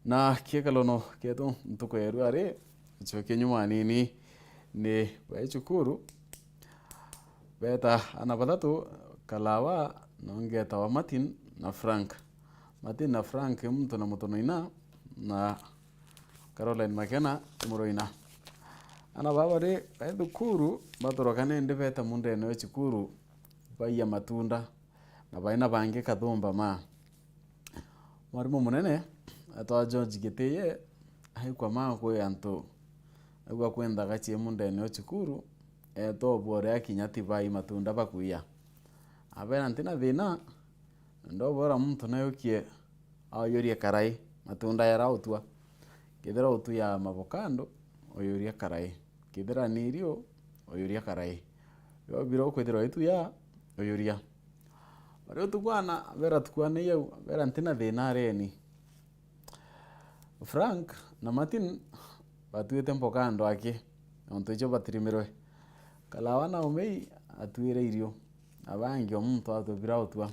Na kiekalono kietu ntuku ya rua ri, nchokie nyuma anini, ni bai cukuru, beta ana bathatu, Kalawa, na ungi etawa Martin na Frank. Martin na Frank, muntu na mutonoina, na Caroline Makena, muroina. Ana baba ri, bai thukuru, batoroka nindi beta mundene wa cukuru, baiya matunda, na baina bangi kathumba ma. Mwarimu munene etwa George Gitiye aikwa ma kwi antu, aigua kwinthaga cie mundene o cukuru, etwa obore akinya tibai matunda bakuiya. Abera, "Ntina thina, ndobora muntu nayukie auyurie karai matunda yara utua. Kethira utuya mavokando, uyurie karai. Kethira ni irio, uyurie karai. Yobira ukwithirwa ituya, uyuria." Bari utukwana, bera tukwane yau, bera, "Ntina thina areni." Frank na Martin batuite mboka andu aki, nontu icio batirimirwe. Kalawa na Umei atuire irio, na bangi o muntu atubira utua.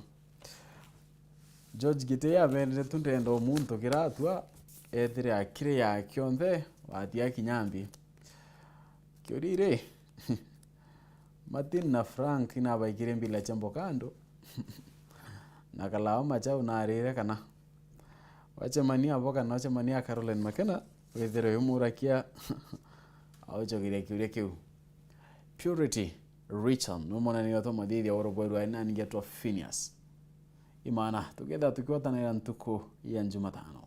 George Gitei aberire tu, "Ndenda o muntu kira atua ethire akiri ya kionthe, watia kinya mbi." Kiuria iri, Martin na Frank nabaikire mbila cia mboka andu, na Kalawa Machau narire kana wacemania abo kana wacemania a Caroline Makena, withirwe umurakia aucokeria kiuria kiu. Purity Richard niwe mwanani wetu wa mathithia wa urubweri wa nani ngetwa Phineas. Imana, tukethira tukiwatanira ntuku ya Jumatano.